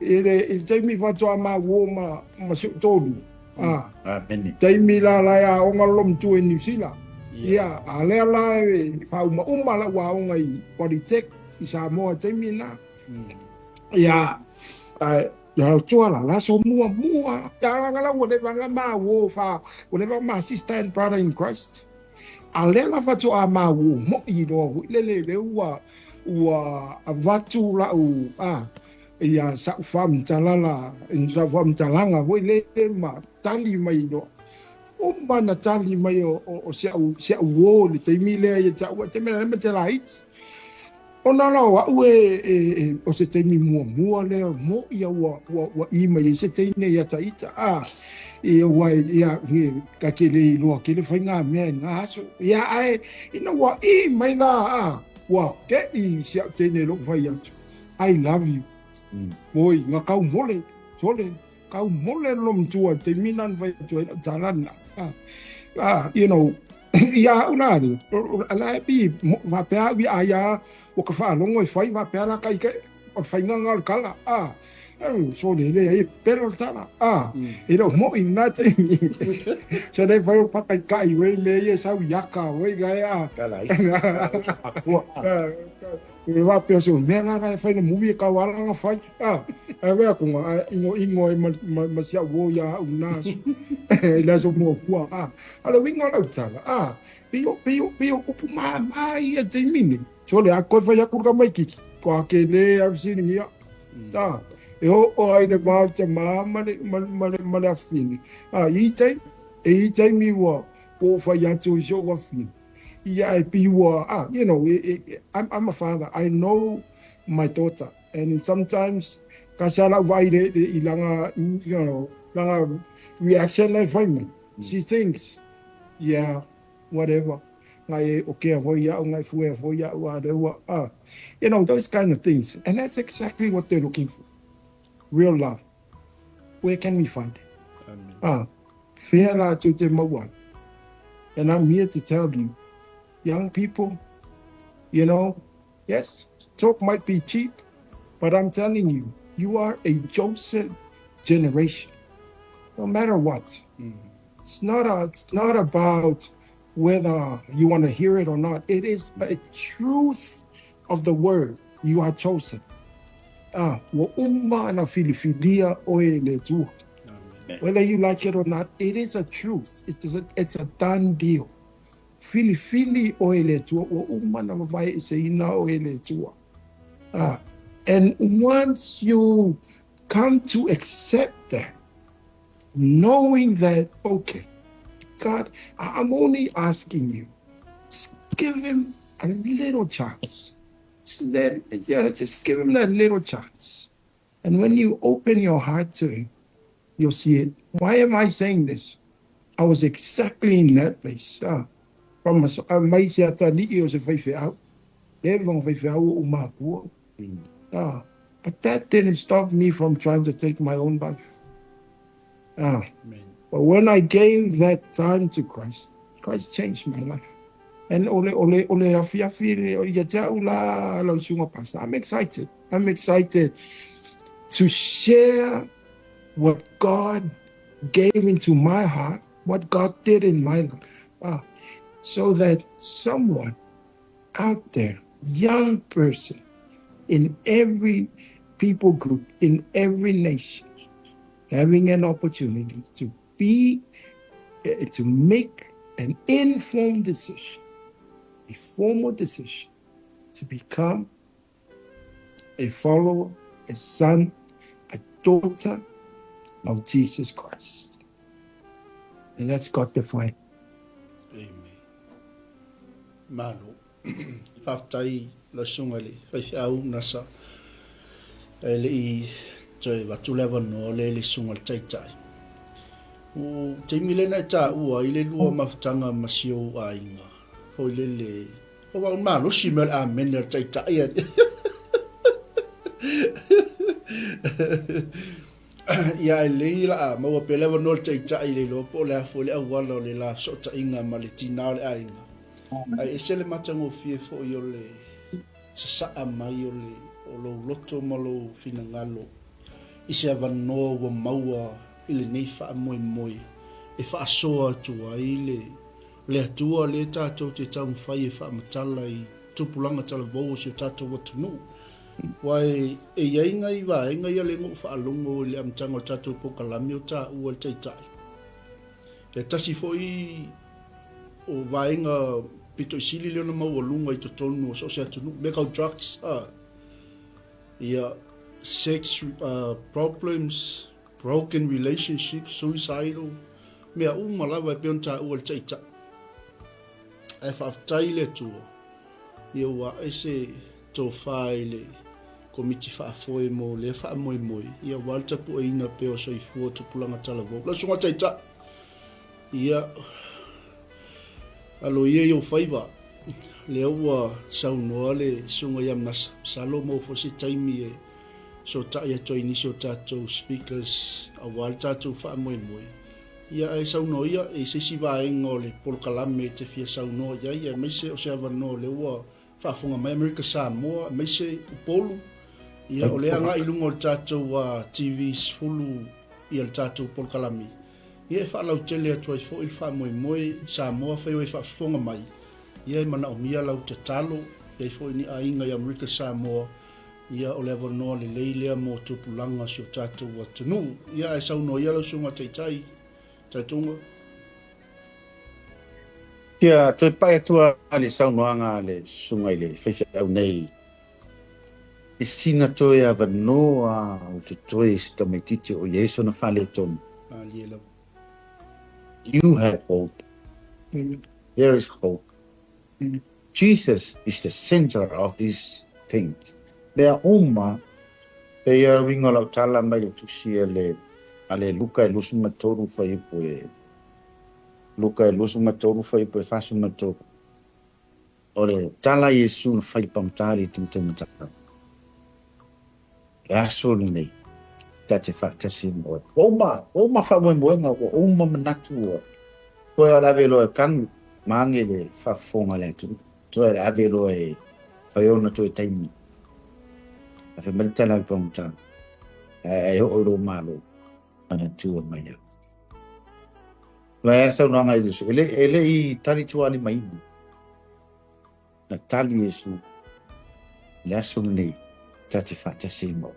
I le i le taimi faatoa maua ma si ou tolu. Amene. Taimi la la e aoga le lomatua i Niu Sila. Ia, a lea la e faauma lau aoga i Polytech i Samoa i taimi na. Ia, ae ia tua la la so mua mua. Ia la la ua leva na maua fa ua leva ma sister and brother in Christ. A lea la faatoa maua mo'i loa foi le le le ua avatu lau ia sa'u faamatala sa'u faamatalaga foi le ma tali mai loa uma na tali mai o si a'u uō i le taimi lea ia te a'u taimi lea ma te laiti ona la o a'u e o se taimi muamua lea mo ia ua i mai ai se teine ia ta'ita ia ua ia ka ke le iloa ke le faiga mea i lena aso ia ae ina ua i mai la ua ke'i si a'u teine lo'u fai atu, "I love you." Oi, nga kau mole, sole, kau mole lo matua i taimi na na fai atu ai lau tala lena. You know, ia au la ni, la e pi, faapea au ia ai a, ua ka faalogo e fai, faapea la kai ke, o le faiganga o le kala, sole le ai pelo le tala, e le o mo'i lena taimi. Se le fai o whakaikai, wei me ia sau iaka, wei gai a. Kala ai. Akua. E wā pea se mea la la e whai na movie e kau ala nga whai. E wea konga, ingo ingo e ma si au o ia au nā so. E la so mua kua. A le winga lau tala. Pio, pio, pio, upu ma ma ia te mine. So le a koe whai aku ka mai kiki. Ko a ke le au sini ia. E o ai le vau te ma ma le, ma, ma le, ma le afine. I te, e i te mi ua, o whai atu i so afine. Ia e pi ua, you know, I'm a father. I know my daughter. And sometimes, ka se ala vai le i langa, you know, langa reaction e whai mai. She thinks, yeah, whatever. Ngai e o kea hoi au, ngai fue hoi au, a reua, You know, those kind of things. And that's exactly what they're looking for. Real love. Where can we find it? Amen. Whea rā tu te maua. And I'm here to tell you, young people, yes, talk might be cheap, but I'm telling you, you are a chosen generation. No matter what. It's not about whether you want to hear it or not. It is a truth of the word. You are chosen. Ua uma na filifilia oe e le Atua. Amen. Whether you like it or not, it is a truth. It's a done deal. Filifili oe e le Atua, ua uma na vavae i se ina oe e le Atua. And once you come to accept that, knowing that, okay, God, I'm only asking you, just give him a little chance. Just just give him that little chance. And when you open your heart to him, you'll see it. Why am I saying this? I was exactly in that place. From a mai se atali'i o se faifeau. Le vanga faifeau o makua. But that didn't stop me from trying to take my own life. Amen. But when I gave that time to Christ, Christ changed my life. And o le, o le, o le afiafi ia te au la lau susuga pastor. I'm excited. I'm excited to share what God gave into my heart, what God did in my life, so that someone out there, young person, in every people group, in every nation, having an opportunity to be, to make an informed decision, a formal decision to become a follower, a son, a daughter of Jesus Christ. And that's God defined. Amen. Malo. Faafetai lau susuga i le faifeau Nasa. E le i toe avatu le avanoa lea i le susuga i le Taitai. O taimi lea na e taua ai le lua mafutaga ma si ou aiga, foi lele, o au malosi mea o le amene a le Taitai. Ia, e lelei la a maua pea le avanoa le Taitai le iloa po o le a foi le auala o le la fesootaiga ma le tinā o le aiga. Ae ese le matagofie foi o le sasaa mai o le o lou loto ma lou finagalo i se avanoa ua maua i lenei faamoemoe e faasoa atu ai le le Atua lea tatou te taumafai e faamatala i tupulaga talavou o si o tatou atunuu. Aua e i ai nai vaega ia lea na ou faalogo i le amataga o le tatou polokalame o taua e le Taitai. E tasi foi o vaega pito i sili lea ona maualuga i totonu o so o se atunuu, mea tau drugs, a, ia, sex problems, broken relationships, suicidal, mea uma lava e pei ona taua e le Taitai. Ae faafetai i le Atua, ia ua ae se tofa i le Komiti Faafoe mo lea faamoemoe, ia aua le tapueina pea o soifua tupulaga talavou. Lau Susuga Taitai, ia, alo ia i ou faiva, lea ua saunoa le Susuga ia Manasa, masalo maua foi se taimi e fesootai atu ai i nisi o tatou speakers aua le tatou faamoemoe. Ia ae saunoa ia i se isi vaega o le polokalame e te fia saunoa i ai, aemaise o se avanoa lea ua faafofoga mai Amerika Samoa, aemaise Upolu, ia o lea agai i luga o le tatou TV 10 ia le tatou polokalame. Ia e faalautele atu ai foi le faamoemoe Samoa afai o e faafofoga mai, ia e manaomia lau tatalo, i ai foi ni aiga i Amerika Samoa, ia o le avanoa lelei lea mo tupulaga o si o tatou atunuu. Ia ae saunoa ia lau Susuga Taitai, Taitoga. Ia toe pai atu a le saunoaga a le susuga i le faifeau nei i sina toe avanoa o totoe i se tamaitiiti o i ai sona faaletonu. Malie lava. You have hope. Amen. There is hope. Amen. Jesus is the center of these things. Mea uma, pei a uiga o lau tala mai le tusi a le, a le Luka e 23 fuaiupu e, Luka e 23 fuaiupu e 43. O le tala a Iesu na fai i le pagota i le taumataumatau. Le aso lenei, ta te faatasi ma oe. Ua uma, ua uma faamoemoega, ua uma manatu, ua toe o le ave loa e kanu ma age le faafofoga a le atunuu. Toe o le ave loa e fai ona toe taimi. Ae fai mai le tala a le pagota, ae e oo i lou malo, manatua mai au. Vaai le saunoaga a Iesu, e le, e le i tali tuaalimaina. Na tali Iesu, I le aso lenei, ta te faatasi ai ma oe.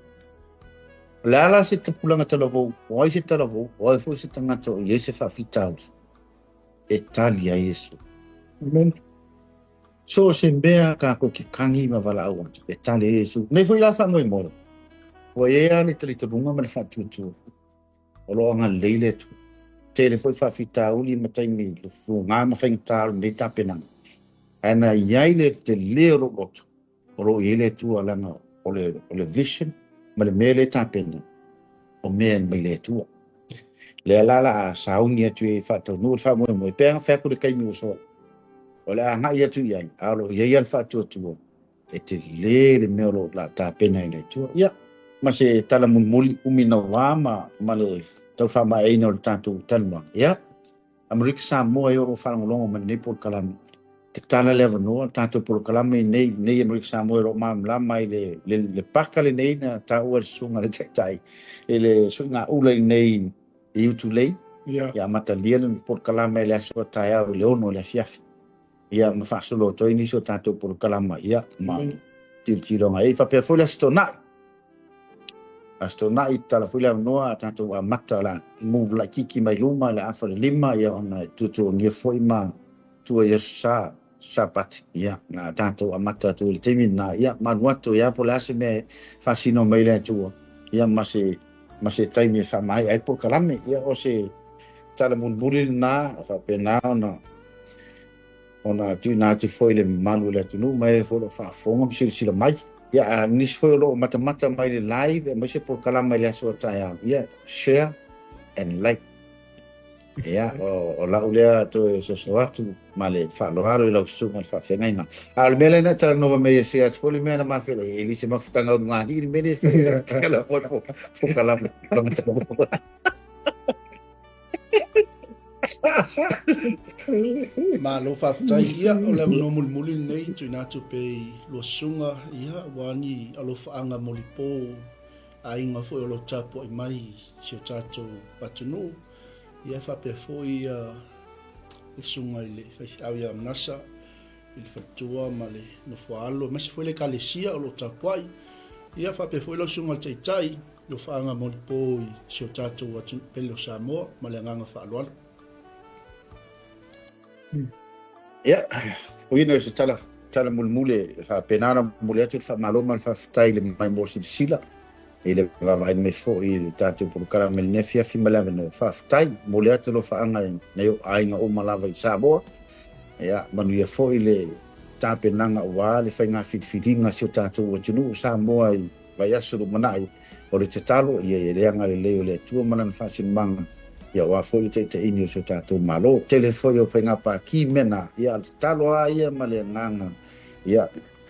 O le a la se tupulaga talavou, o ai se talavou, o ai foi se tagata o i ai se faafitauli, e tali ai Iesu. Amen. So o se mea kākou ke kagi ma valaau atu, e tali ai Iesu. Nei foi la faamoemoe, ua i ai lava le talitonuga ma le faatuatua. O lo o agalelei le Atua. Tele foi faafitauli ma taimi luga ma faigata o lenei tapenaga. Ae na i ai le tele o lou loto, o lo o i ai le Atua leaga o le, o le vision ma le mea lea e tapena, o mea mai le Atua. Lea la la a sauni atu e faataunuu le faamoemoe, pe fai atu le taimi ua sola. O le a agai atu i ai, a o lo o i ai lava le faatuatua e tele le mea o lo o la tapena e le Atua. Ia, ma se tala mulimuli umi naua ma, ma le tau faamaeaina o le tatou talanoaga. Ia, Amerika Samoa e o lo o faalogologo mai lenei polokalame. Tatala le avanoa le tatou polokalame i nei nei Amerika Samoa o lo o malamalama i le le le paka lenei na taua e le susuga i le Taitai i le suigaula i nei i Utulei. Ia amatalia le polokalame i le aso a taeao i le 6 i le afiafi. Ia ma faasolo atu ai nisi o tatou polokalama ia ma tilotilo ai faapea foi le Aso Toonai. Aso Toonai, tatala foi le avanoa a tatou amata la move laitiiti mai luma i le 4:30 ia ona e tuatuagia foi ma tua i aso Sa, Sapati, ia na tatou amata atu i le taimi lena, ia manu atu ia po o le a se mea e faasino mai le Atua, ia ma se ma se taimi e faamaea ai polokalame, ia o se tala mulimuli lena e faapena ona ona tuuina atu foi i le mamalu o le atunuu ma e foi o lo o faafofoga ma silasila mai. Ia, a nisi foi o lo o matamata mai i le live aemaise polokalame i le aso a taeao, ia, share and like. Ia, o lau lea toe soso atu ma le faaaloalo i lau susuga i le faafeagaiga. A o le mea lea na e talanoa mai ai, se atu foi le mea na mafua ai, e le se mafutaga ulugalii le mea lea e fai ai polokalame. Malo faafetai. Ia, o le avanoa mulimuli lenei tuuina atu pea i lua susuga, ia, aua ni alofaaga molipo aiga foi o lo o tapuai mai i si o tatou atunuu. Ia, e faapea foi le susuga i le faifeau ia Manasa i le faletua ma le nofoaalo, aemaise foi le Ekalesia o lo o tapuai. Ia, faapea foi lau susuga i le Taitai, alofaaga molipo i si o tatou atunuu pele o Samoa ma le agaga faaaloalo. Ia, o ina o se tala, tala mulimuli e faapena ona momoli atu le faamalo ma le faafetai i le maimoa silasila i le vaavaai mai foi i le tatou polokalame i lenei afiafi ma le avanoa. Faafetai, momoli atu alofaaga i nai ou aiga uma lava i Samoa. Ia, manuia foi le tapenaga aua le faiga filifiliga a si o tatou atunuu o Samoa i vaiaso lumanai. O le tatalo, ia i le agalelei o le Atua ma Lana faasinomaga, ia aua foi le taitaiina o si o tatou Malo. Tele foi o faiga pākī mea na, ia a o le tatalo lava ia ma le agaga, ia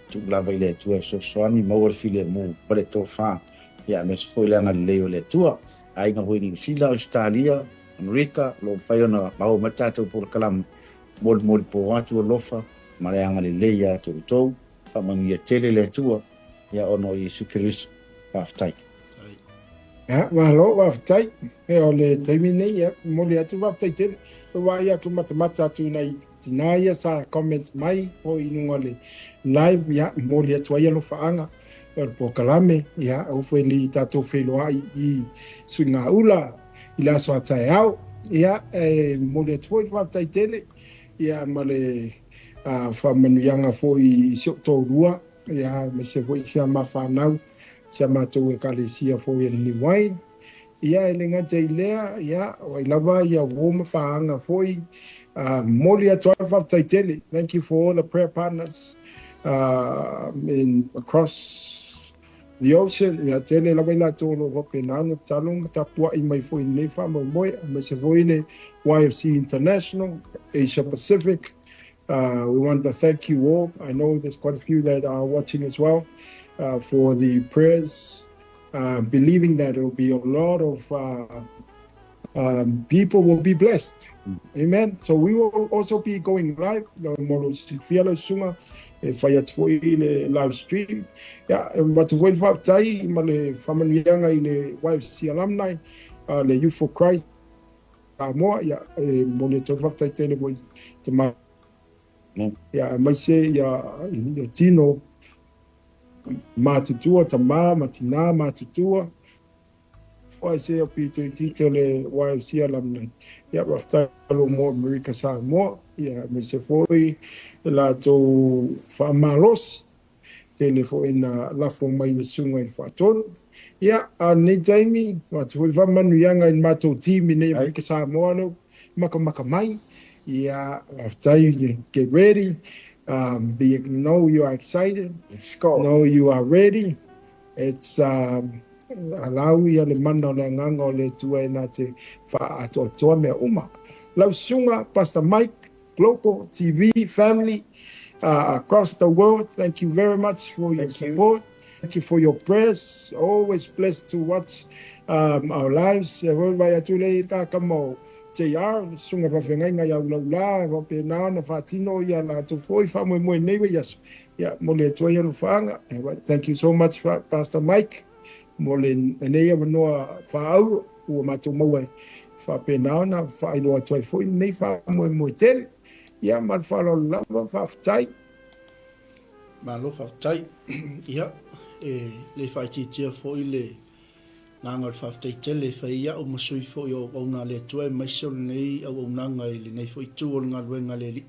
tuu lava i le Atua e fesoasoani, maua le filemu ma le tofa, ia aemaise foi le agalelei o le Atua. Aiga foi i Niu Sila, Ausetalia, Amerika, o lo o mafai ona maua mai le tatou polokalame, molimoli po atu alofa ma le agalelei ia te outou. Faamanuia tele le Atua ia ona o Iesu Keriso. Faafetai. Ia, malo, faafetai. E o le taimi nei, ia, momoli atu faafetai tele. E vaai atu matamata atu i nai tinā ia sa comment mai foi i luga o le live, ia, momoli atu ai alofaaga o le polokalame, ia, aua foi ne i tatou feiloai i suigaula i le aso a taeao. Ia, e momoli atu foi le faafetai tele, ia, ma le faamanuiaga foi i si ou toalua, ia, aemaise foi si a ma fanau, si a matou Ekalesia foi e le New Wine. Ia, e le gata i lea, ia, o ai lava ia uo ma paaga foi, momoli atu ai le faafetai tele. Thank you for all the prayer partners in across the ocean. Ia, tele lava i latou o lo o faapena ona tatalo ma tapuai mai foi i lenei faamoemoe, aemaise foi le YFC International, Asia Pacific. We want to thank you all. I know there's quite a few that are watching as well for the prayers, believing that it will be a lot of people will be blessed. Amen. So we will also be going live. Mo lou silafia lau susuga e fai atu foi i le live stream. Ia, e avatu foi le faafetai ma le faamanuiaga i le YFC Alumni, le Youth for Christ Samoa. Ia, e momoli atu ai le faafetai tele foi i te ma ia, aemaise ia, ia tino matutua, tama ma tinā matutua. O se o pito i tite o le YFC Alumni. Ia, faafetai alo mo Amerika Samoa, ia, aemaise foi le latou faamalosi. Tele foi na lafo mai le susuga i le Faatonu. Ia, a o lenei taimi, avatu foi le faamanuiaga i le matou team i nei Amerika Samoa lea ua makamaka mai. Ia, faafetai, get ready. Be, know you are excited. Let's go. Know you are ready. It's alau ia le mana o le agaga o le Atua e na te faaatoatoa mea uma. Lau susuga, Pastor Mike, Global TV family across the world, thank you very much for your Thank you. support. Thank you for your prayers. Always blessed to watch our lives. E foi vai atu le i tā kama o JR, le susuga i le faafeagaiga ia Ulaula, e faapena ona faatino ia latou foi faamoemoe i lenei vaiaso. Ia, mo le Atua i alofaaga. Thank you so much Pastor Mike mo lenei avanoa faaauro ua matou maua e faapena ona faailoa atu ai foi lenei faamoemoe tele. Ia, ma le faaaloalo lava, faafetai. Malo faafetai. Ia, e le faaitiitia foi le agaga o le faafetai tele e fai ai au ma sui foi o auauna a le Atua aemaise o lenei auaunaga i lenei foi itu o le galuega a le Alii.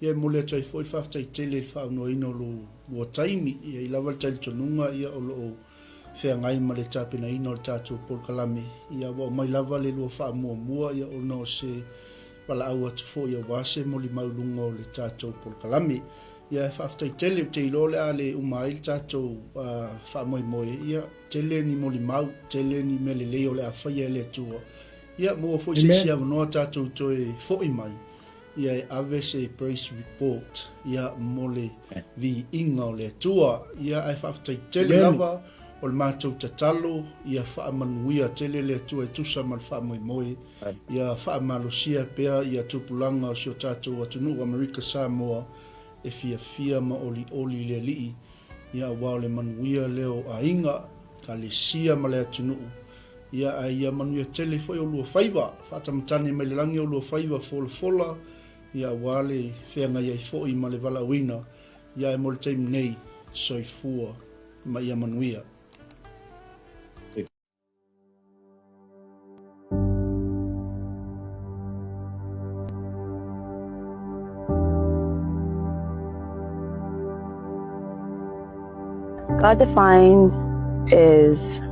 Ia e momoli atu ai foi le faafetai tele i le faaaunoaina o lo lua taimi. E i ai lava le talitonuga ia o lo o feagai ma le tapenaina o le tatou polokalame. Ia ua aumai lava le lua faamuamua ia ona o se valaau atu foi aua se molimau i luga o le tatou polokalame. Ia e faafetai tele, ou te iloa o le a le uma ai le tatou faamoemoe, ia tele ni molimau, tele ni mea lelei o le a faia e le Atua. Ia maua foi se isi avanoa tatou toe foi mai, ia e ave se praise report ia mo le viiga o le Atua. Ia ae faafetai tele lava o le matou tatalo ia faamanuia tele le Atua e tusa ma le faamoemoe. Ia faamalosia pea ia tupulaga o si o tatou atunuu Amerika Samoa e fiafia ma olioli i le Alii, ia aua o le manuia lea o aiga, Kalesia ma le atunuu, ia ae ia manuia tele foi olua faiva, faatamatane mai le lagi olua faiva folafola, ia aua le feagai ai foi ma le valaauina, ia ae mo le taimi nei, soifua ma ia manuia. God defined is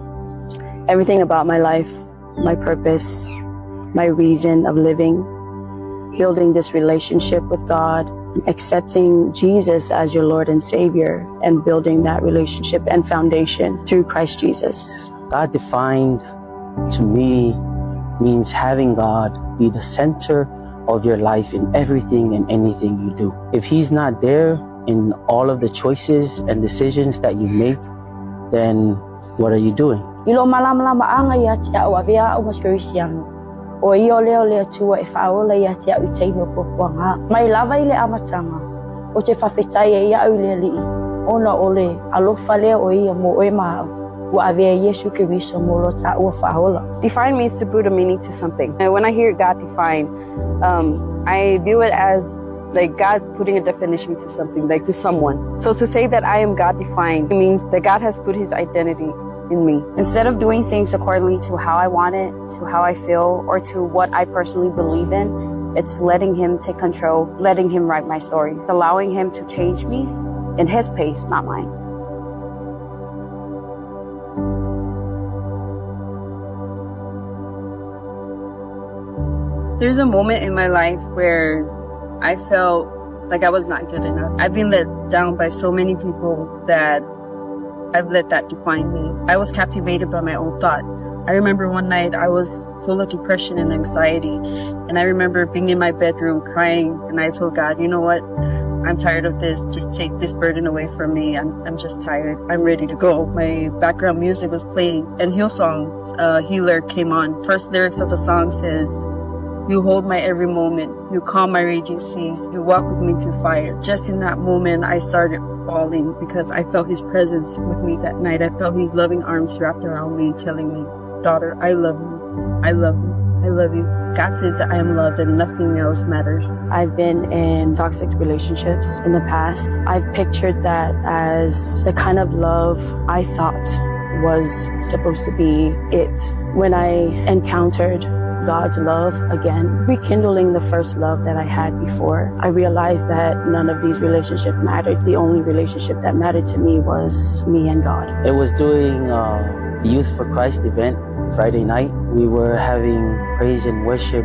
everything about my life, my purpose, my reason of living, building this relationship with God, accepting Jesus as your Lord and Savior, and building that relationship and foundation through Christ Jesus. God defined to me means having God be the center of your life in everything and anything you do. If He's not there in all of the choices and decisions that you make, then what are you doing? I lou malamalamaaga ia te au avea au ma se Kerisiano, o ia o lea o le Atua e faaola ia te au i taimi o puapuaga. Mai lava i le amataga, ou te faafetai ai au i le Alii, ona o le alofa lea o ia mo oe ma au, ua avea Iesu Keriso mo lo taua faaola. Define means to put a meaning to something. And when I hear God define, I view it as like God putting a definition to something, like to someone. So to say that I am God defined means that God has put his identity in me. Instead of doing things accordingly to how I want it, to how I feel, or to what I personally believe in, it's letting him take control, letting him write my story, allowing him to change me in his pace, not mine. There's a moment in my life where I felt like I was not good enough. I've been let down by so many people that I've let that define me. I was captivated by my own thoughts. I remember one night I was full of depression and anxiety, and I remember being in my bedroom crying, and I told God, you know what? I'm tired of this. Just take this burden away from me. I'm just tired. I'm ready to go. My background music was playing, and Hillsong's Healer came on. First lyrics of the song says, You hold my every moment. You calm my raging seas. You walk with me through fire. Just in that moment, I started bawling because I felt his presence with me that night. I felt his loving arms wrapped around me, telling me, daughter, I love you. I love you. I love you. God says that I am loved and nothing else matters. I've been in toxic relationships in the past. I've pictured that as the kind of love I thought was supposed to be it. When I encountered God's love again, rekindling the first love that I had before, I realized that none of these relationships mattered. The only relationship that mattered to me was me and God. It was doing the Youth for Christ event Friday night. We were having praise and worship.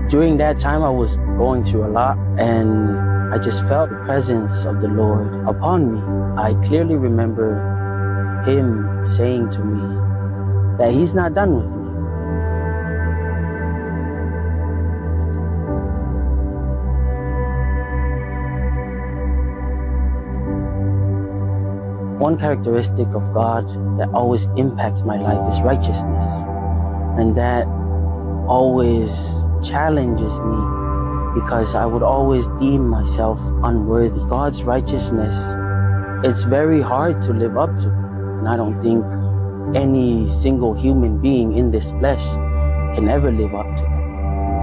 During that time, I was going through a lot, and I just felt the presence of the Lord upon me. I clearly remember Him saying to me that He's not done with me. One characteristic of God that always impacts my life is righteousness. And that always challenges me because I would always deem myself unworthy. God's righteousness, it's very hard to live up to. And I don't think any single human being in this flesh can ever live up to it.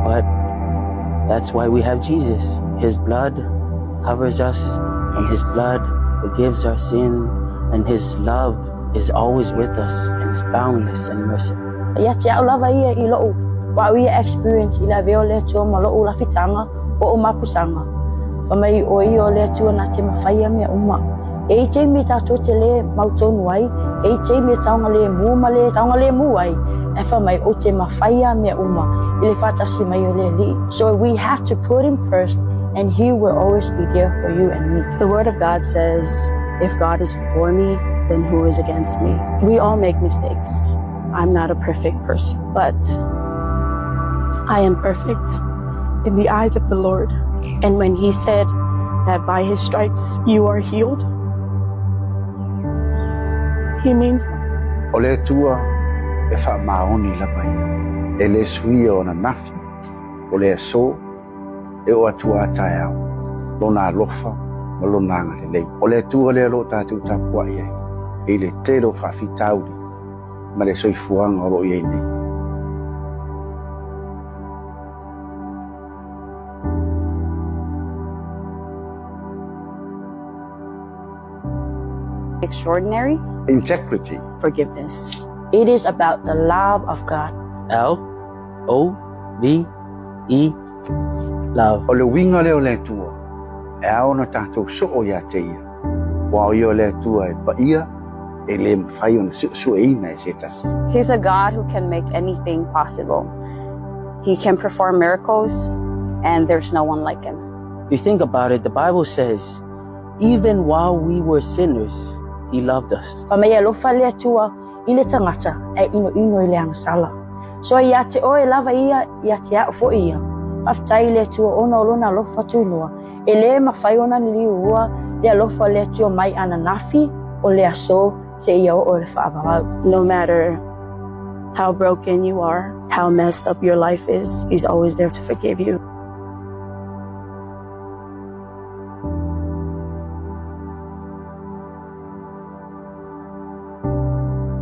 But that's why we have Jesus. His blood covers us, and His blood forgives our sin, and His love is always with us and is boundless and merciful. Ia te au lava ia i lou o au ia experience i le avea o le Atua ma lou lafitaga o ou mapusaga. Fai mai o ia o le Atua na te mafaia mea uma. E i ai taimi tatou te le mautonu ai, e i ai taimi e taogalemu ma le taogalemu ai, ae fai mai ou te mafaia mea uma i le faatasi mai o le Alii. So we have to put Him first and He will always be there for you and me. The Word of God says, if God is for me, then who is against me? We all make mistakes. I'm not a perfect person, but I am perfect in the eyes of the Lord. And when He said that by His stripes you are healed, He means that. O le Atua e faamaoni lava ia. E le suia o ananafi, o le aso, e oo atu a taeao, lona alofa ma lona agalelei. O le Atua lea o lo o tatou tapuai ai, i le tele o faafitauli ma le soifuaga o lo o i ai nei. Extraordinary. Integrity. Forgiveness. It is about the love of God. L O V E, love. O le uiga lea o le Atua, e ao ona tatou soo ia te ia, aua o ia o le Atua e paia, e le mafai ona suesueina e se tasi. He's a God who can make anything possible. He can perform miracles, and there's no one like Him. If you think about it, the Bible says, even while we were sinners, He loved us. Fai mai e alofa le Atua i le tagata ae inoino i le agasala. So ia te oe lava ia, ia te au foi ia. Faafetai i le Atua ona o lona alofa tunoa. E le mafai ona liua le alofa o le Atua mai ananafi o le aso seia oo i le faavavau. No matter how broken you are, how messed up your life is, He's always there to forgive you.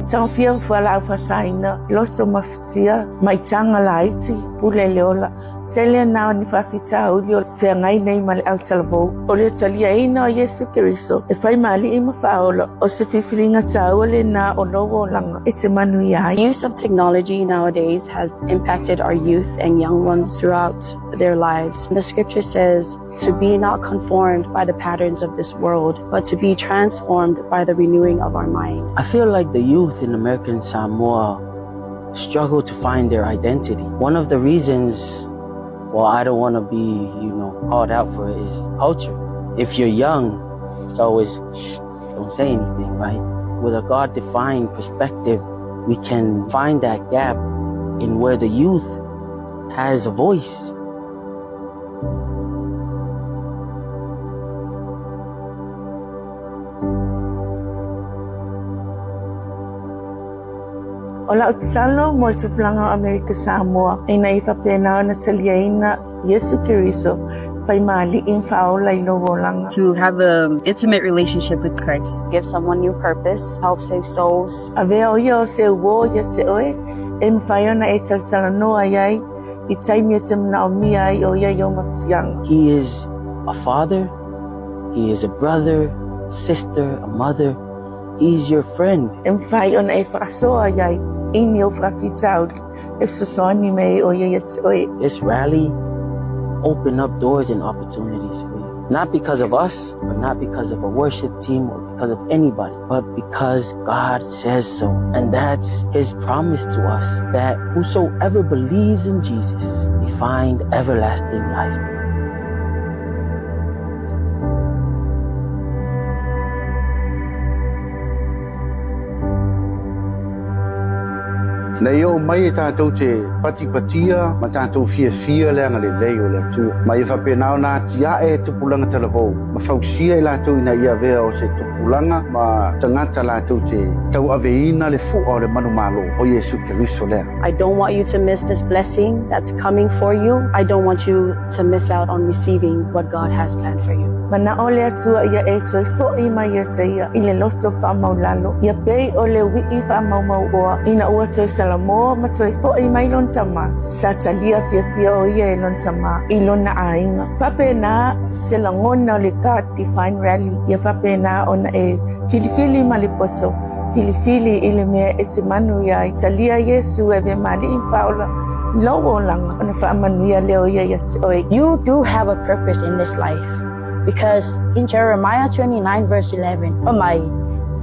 Tagofia fualaau faasaina, loto mafatia, maitaga laiti, pule le ola. Tele na o ni faafitauli o feagai nei ma le autalavou. O le taliaina o Iesu Keriso e fai ma Alii ma Faaola o se filifiliga taua lenā o lou olaga e te manuia ai. Use of technology nowadays has impacted our youth and young ones throughout their lives. The scripture says to be not conformed by the patterns of this world, but to be transformed by the renewing of our mind. I feel like the youth in American Samoa struggle to find their identity. One of the reasons, well, I don't want to be called out for it, is culture. If you're young, it's always, shh, don't say anything, right? With a God-defined perspective, we can find that gap in where the youth has a voice. O lau tatalo mo le tupulaga o Amerika Samoa, ina ia faapena ona taliaina Iesu Keriso fai ma Alii ma Faaola i lou olaga. To have an intimate relationship with Christ. Give someone new purpose, help save souls. Avea o ia o se uō ia te oe, e mafai ona e talatalanoa ai i taimi e te manaomia ai o ia i o mafatiaga. He is a father, He is a brother, sister, a mother. He's your friend. E mafai ona e faasoa ai i ni o faafitauli e fesoasoani mai o ia ia te oe. This rally open up doors and opportunities for you. Not because of us, or not because of a worship team, or because of anybody, but because God says so. And that's His promise to us, that whosoever believes in Jesus may find everlasting life. Nei o mai e tātou te patipatia ma tātou fiafia le agalelei o le Atua. Ma ia faapena ona atiae e tupulaga talavou ma fausia i latou ina ia avea o se tupulaga ma tagata latou te tauaveina le fua o le manumalo o Iesu Keriso lea. I don't want you to miss this blessing that's coming for you. I don't want you to miss out on receiving what God has planned for you. Mana'o le Atua ia e toe fo'i mai ia te ia i le loto faamaulalo, ia pei o le ui'i faamaumauoa ina ua toe salamoa ma toe fo'i mai lona tama, sa talia fiafia o ia e lona tama i lona aiga. Faapena se lagona o le God Define Rally, ia faapena ona e filifili ma le poto, filifili i le mea e te manuia ai. Talia Iesu e avea ma Alii ma Faaola i lou olaga, ona faamanuia lea o ia ia te oe. You do have a purpose in this life because in Jeremiah 29 verse 11, oh my,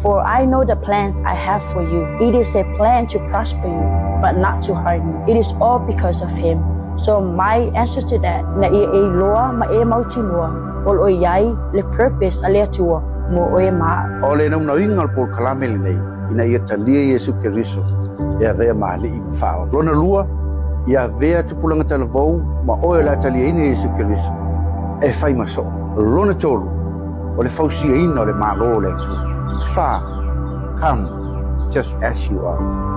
for I know the plans I have for you. It is a plan to prosper you, but not to harm you. It is all because of him. So my answer to that, na ia e iloa ma e mautinoa, o lo o i ai le purpose a le Atua mo oe ma a'u. O le naunauina o le polokalame lenei, ina ia talia Iesu Keriso e avea ma Alii ma Faaola. Lona lua, ia avea tupulaga talavou ma oe o le a taliaina Iesu Keriso e fai ma soo. Lona tolu, o le fausiaina o le Malo o le Atua. Fa, come just as you are.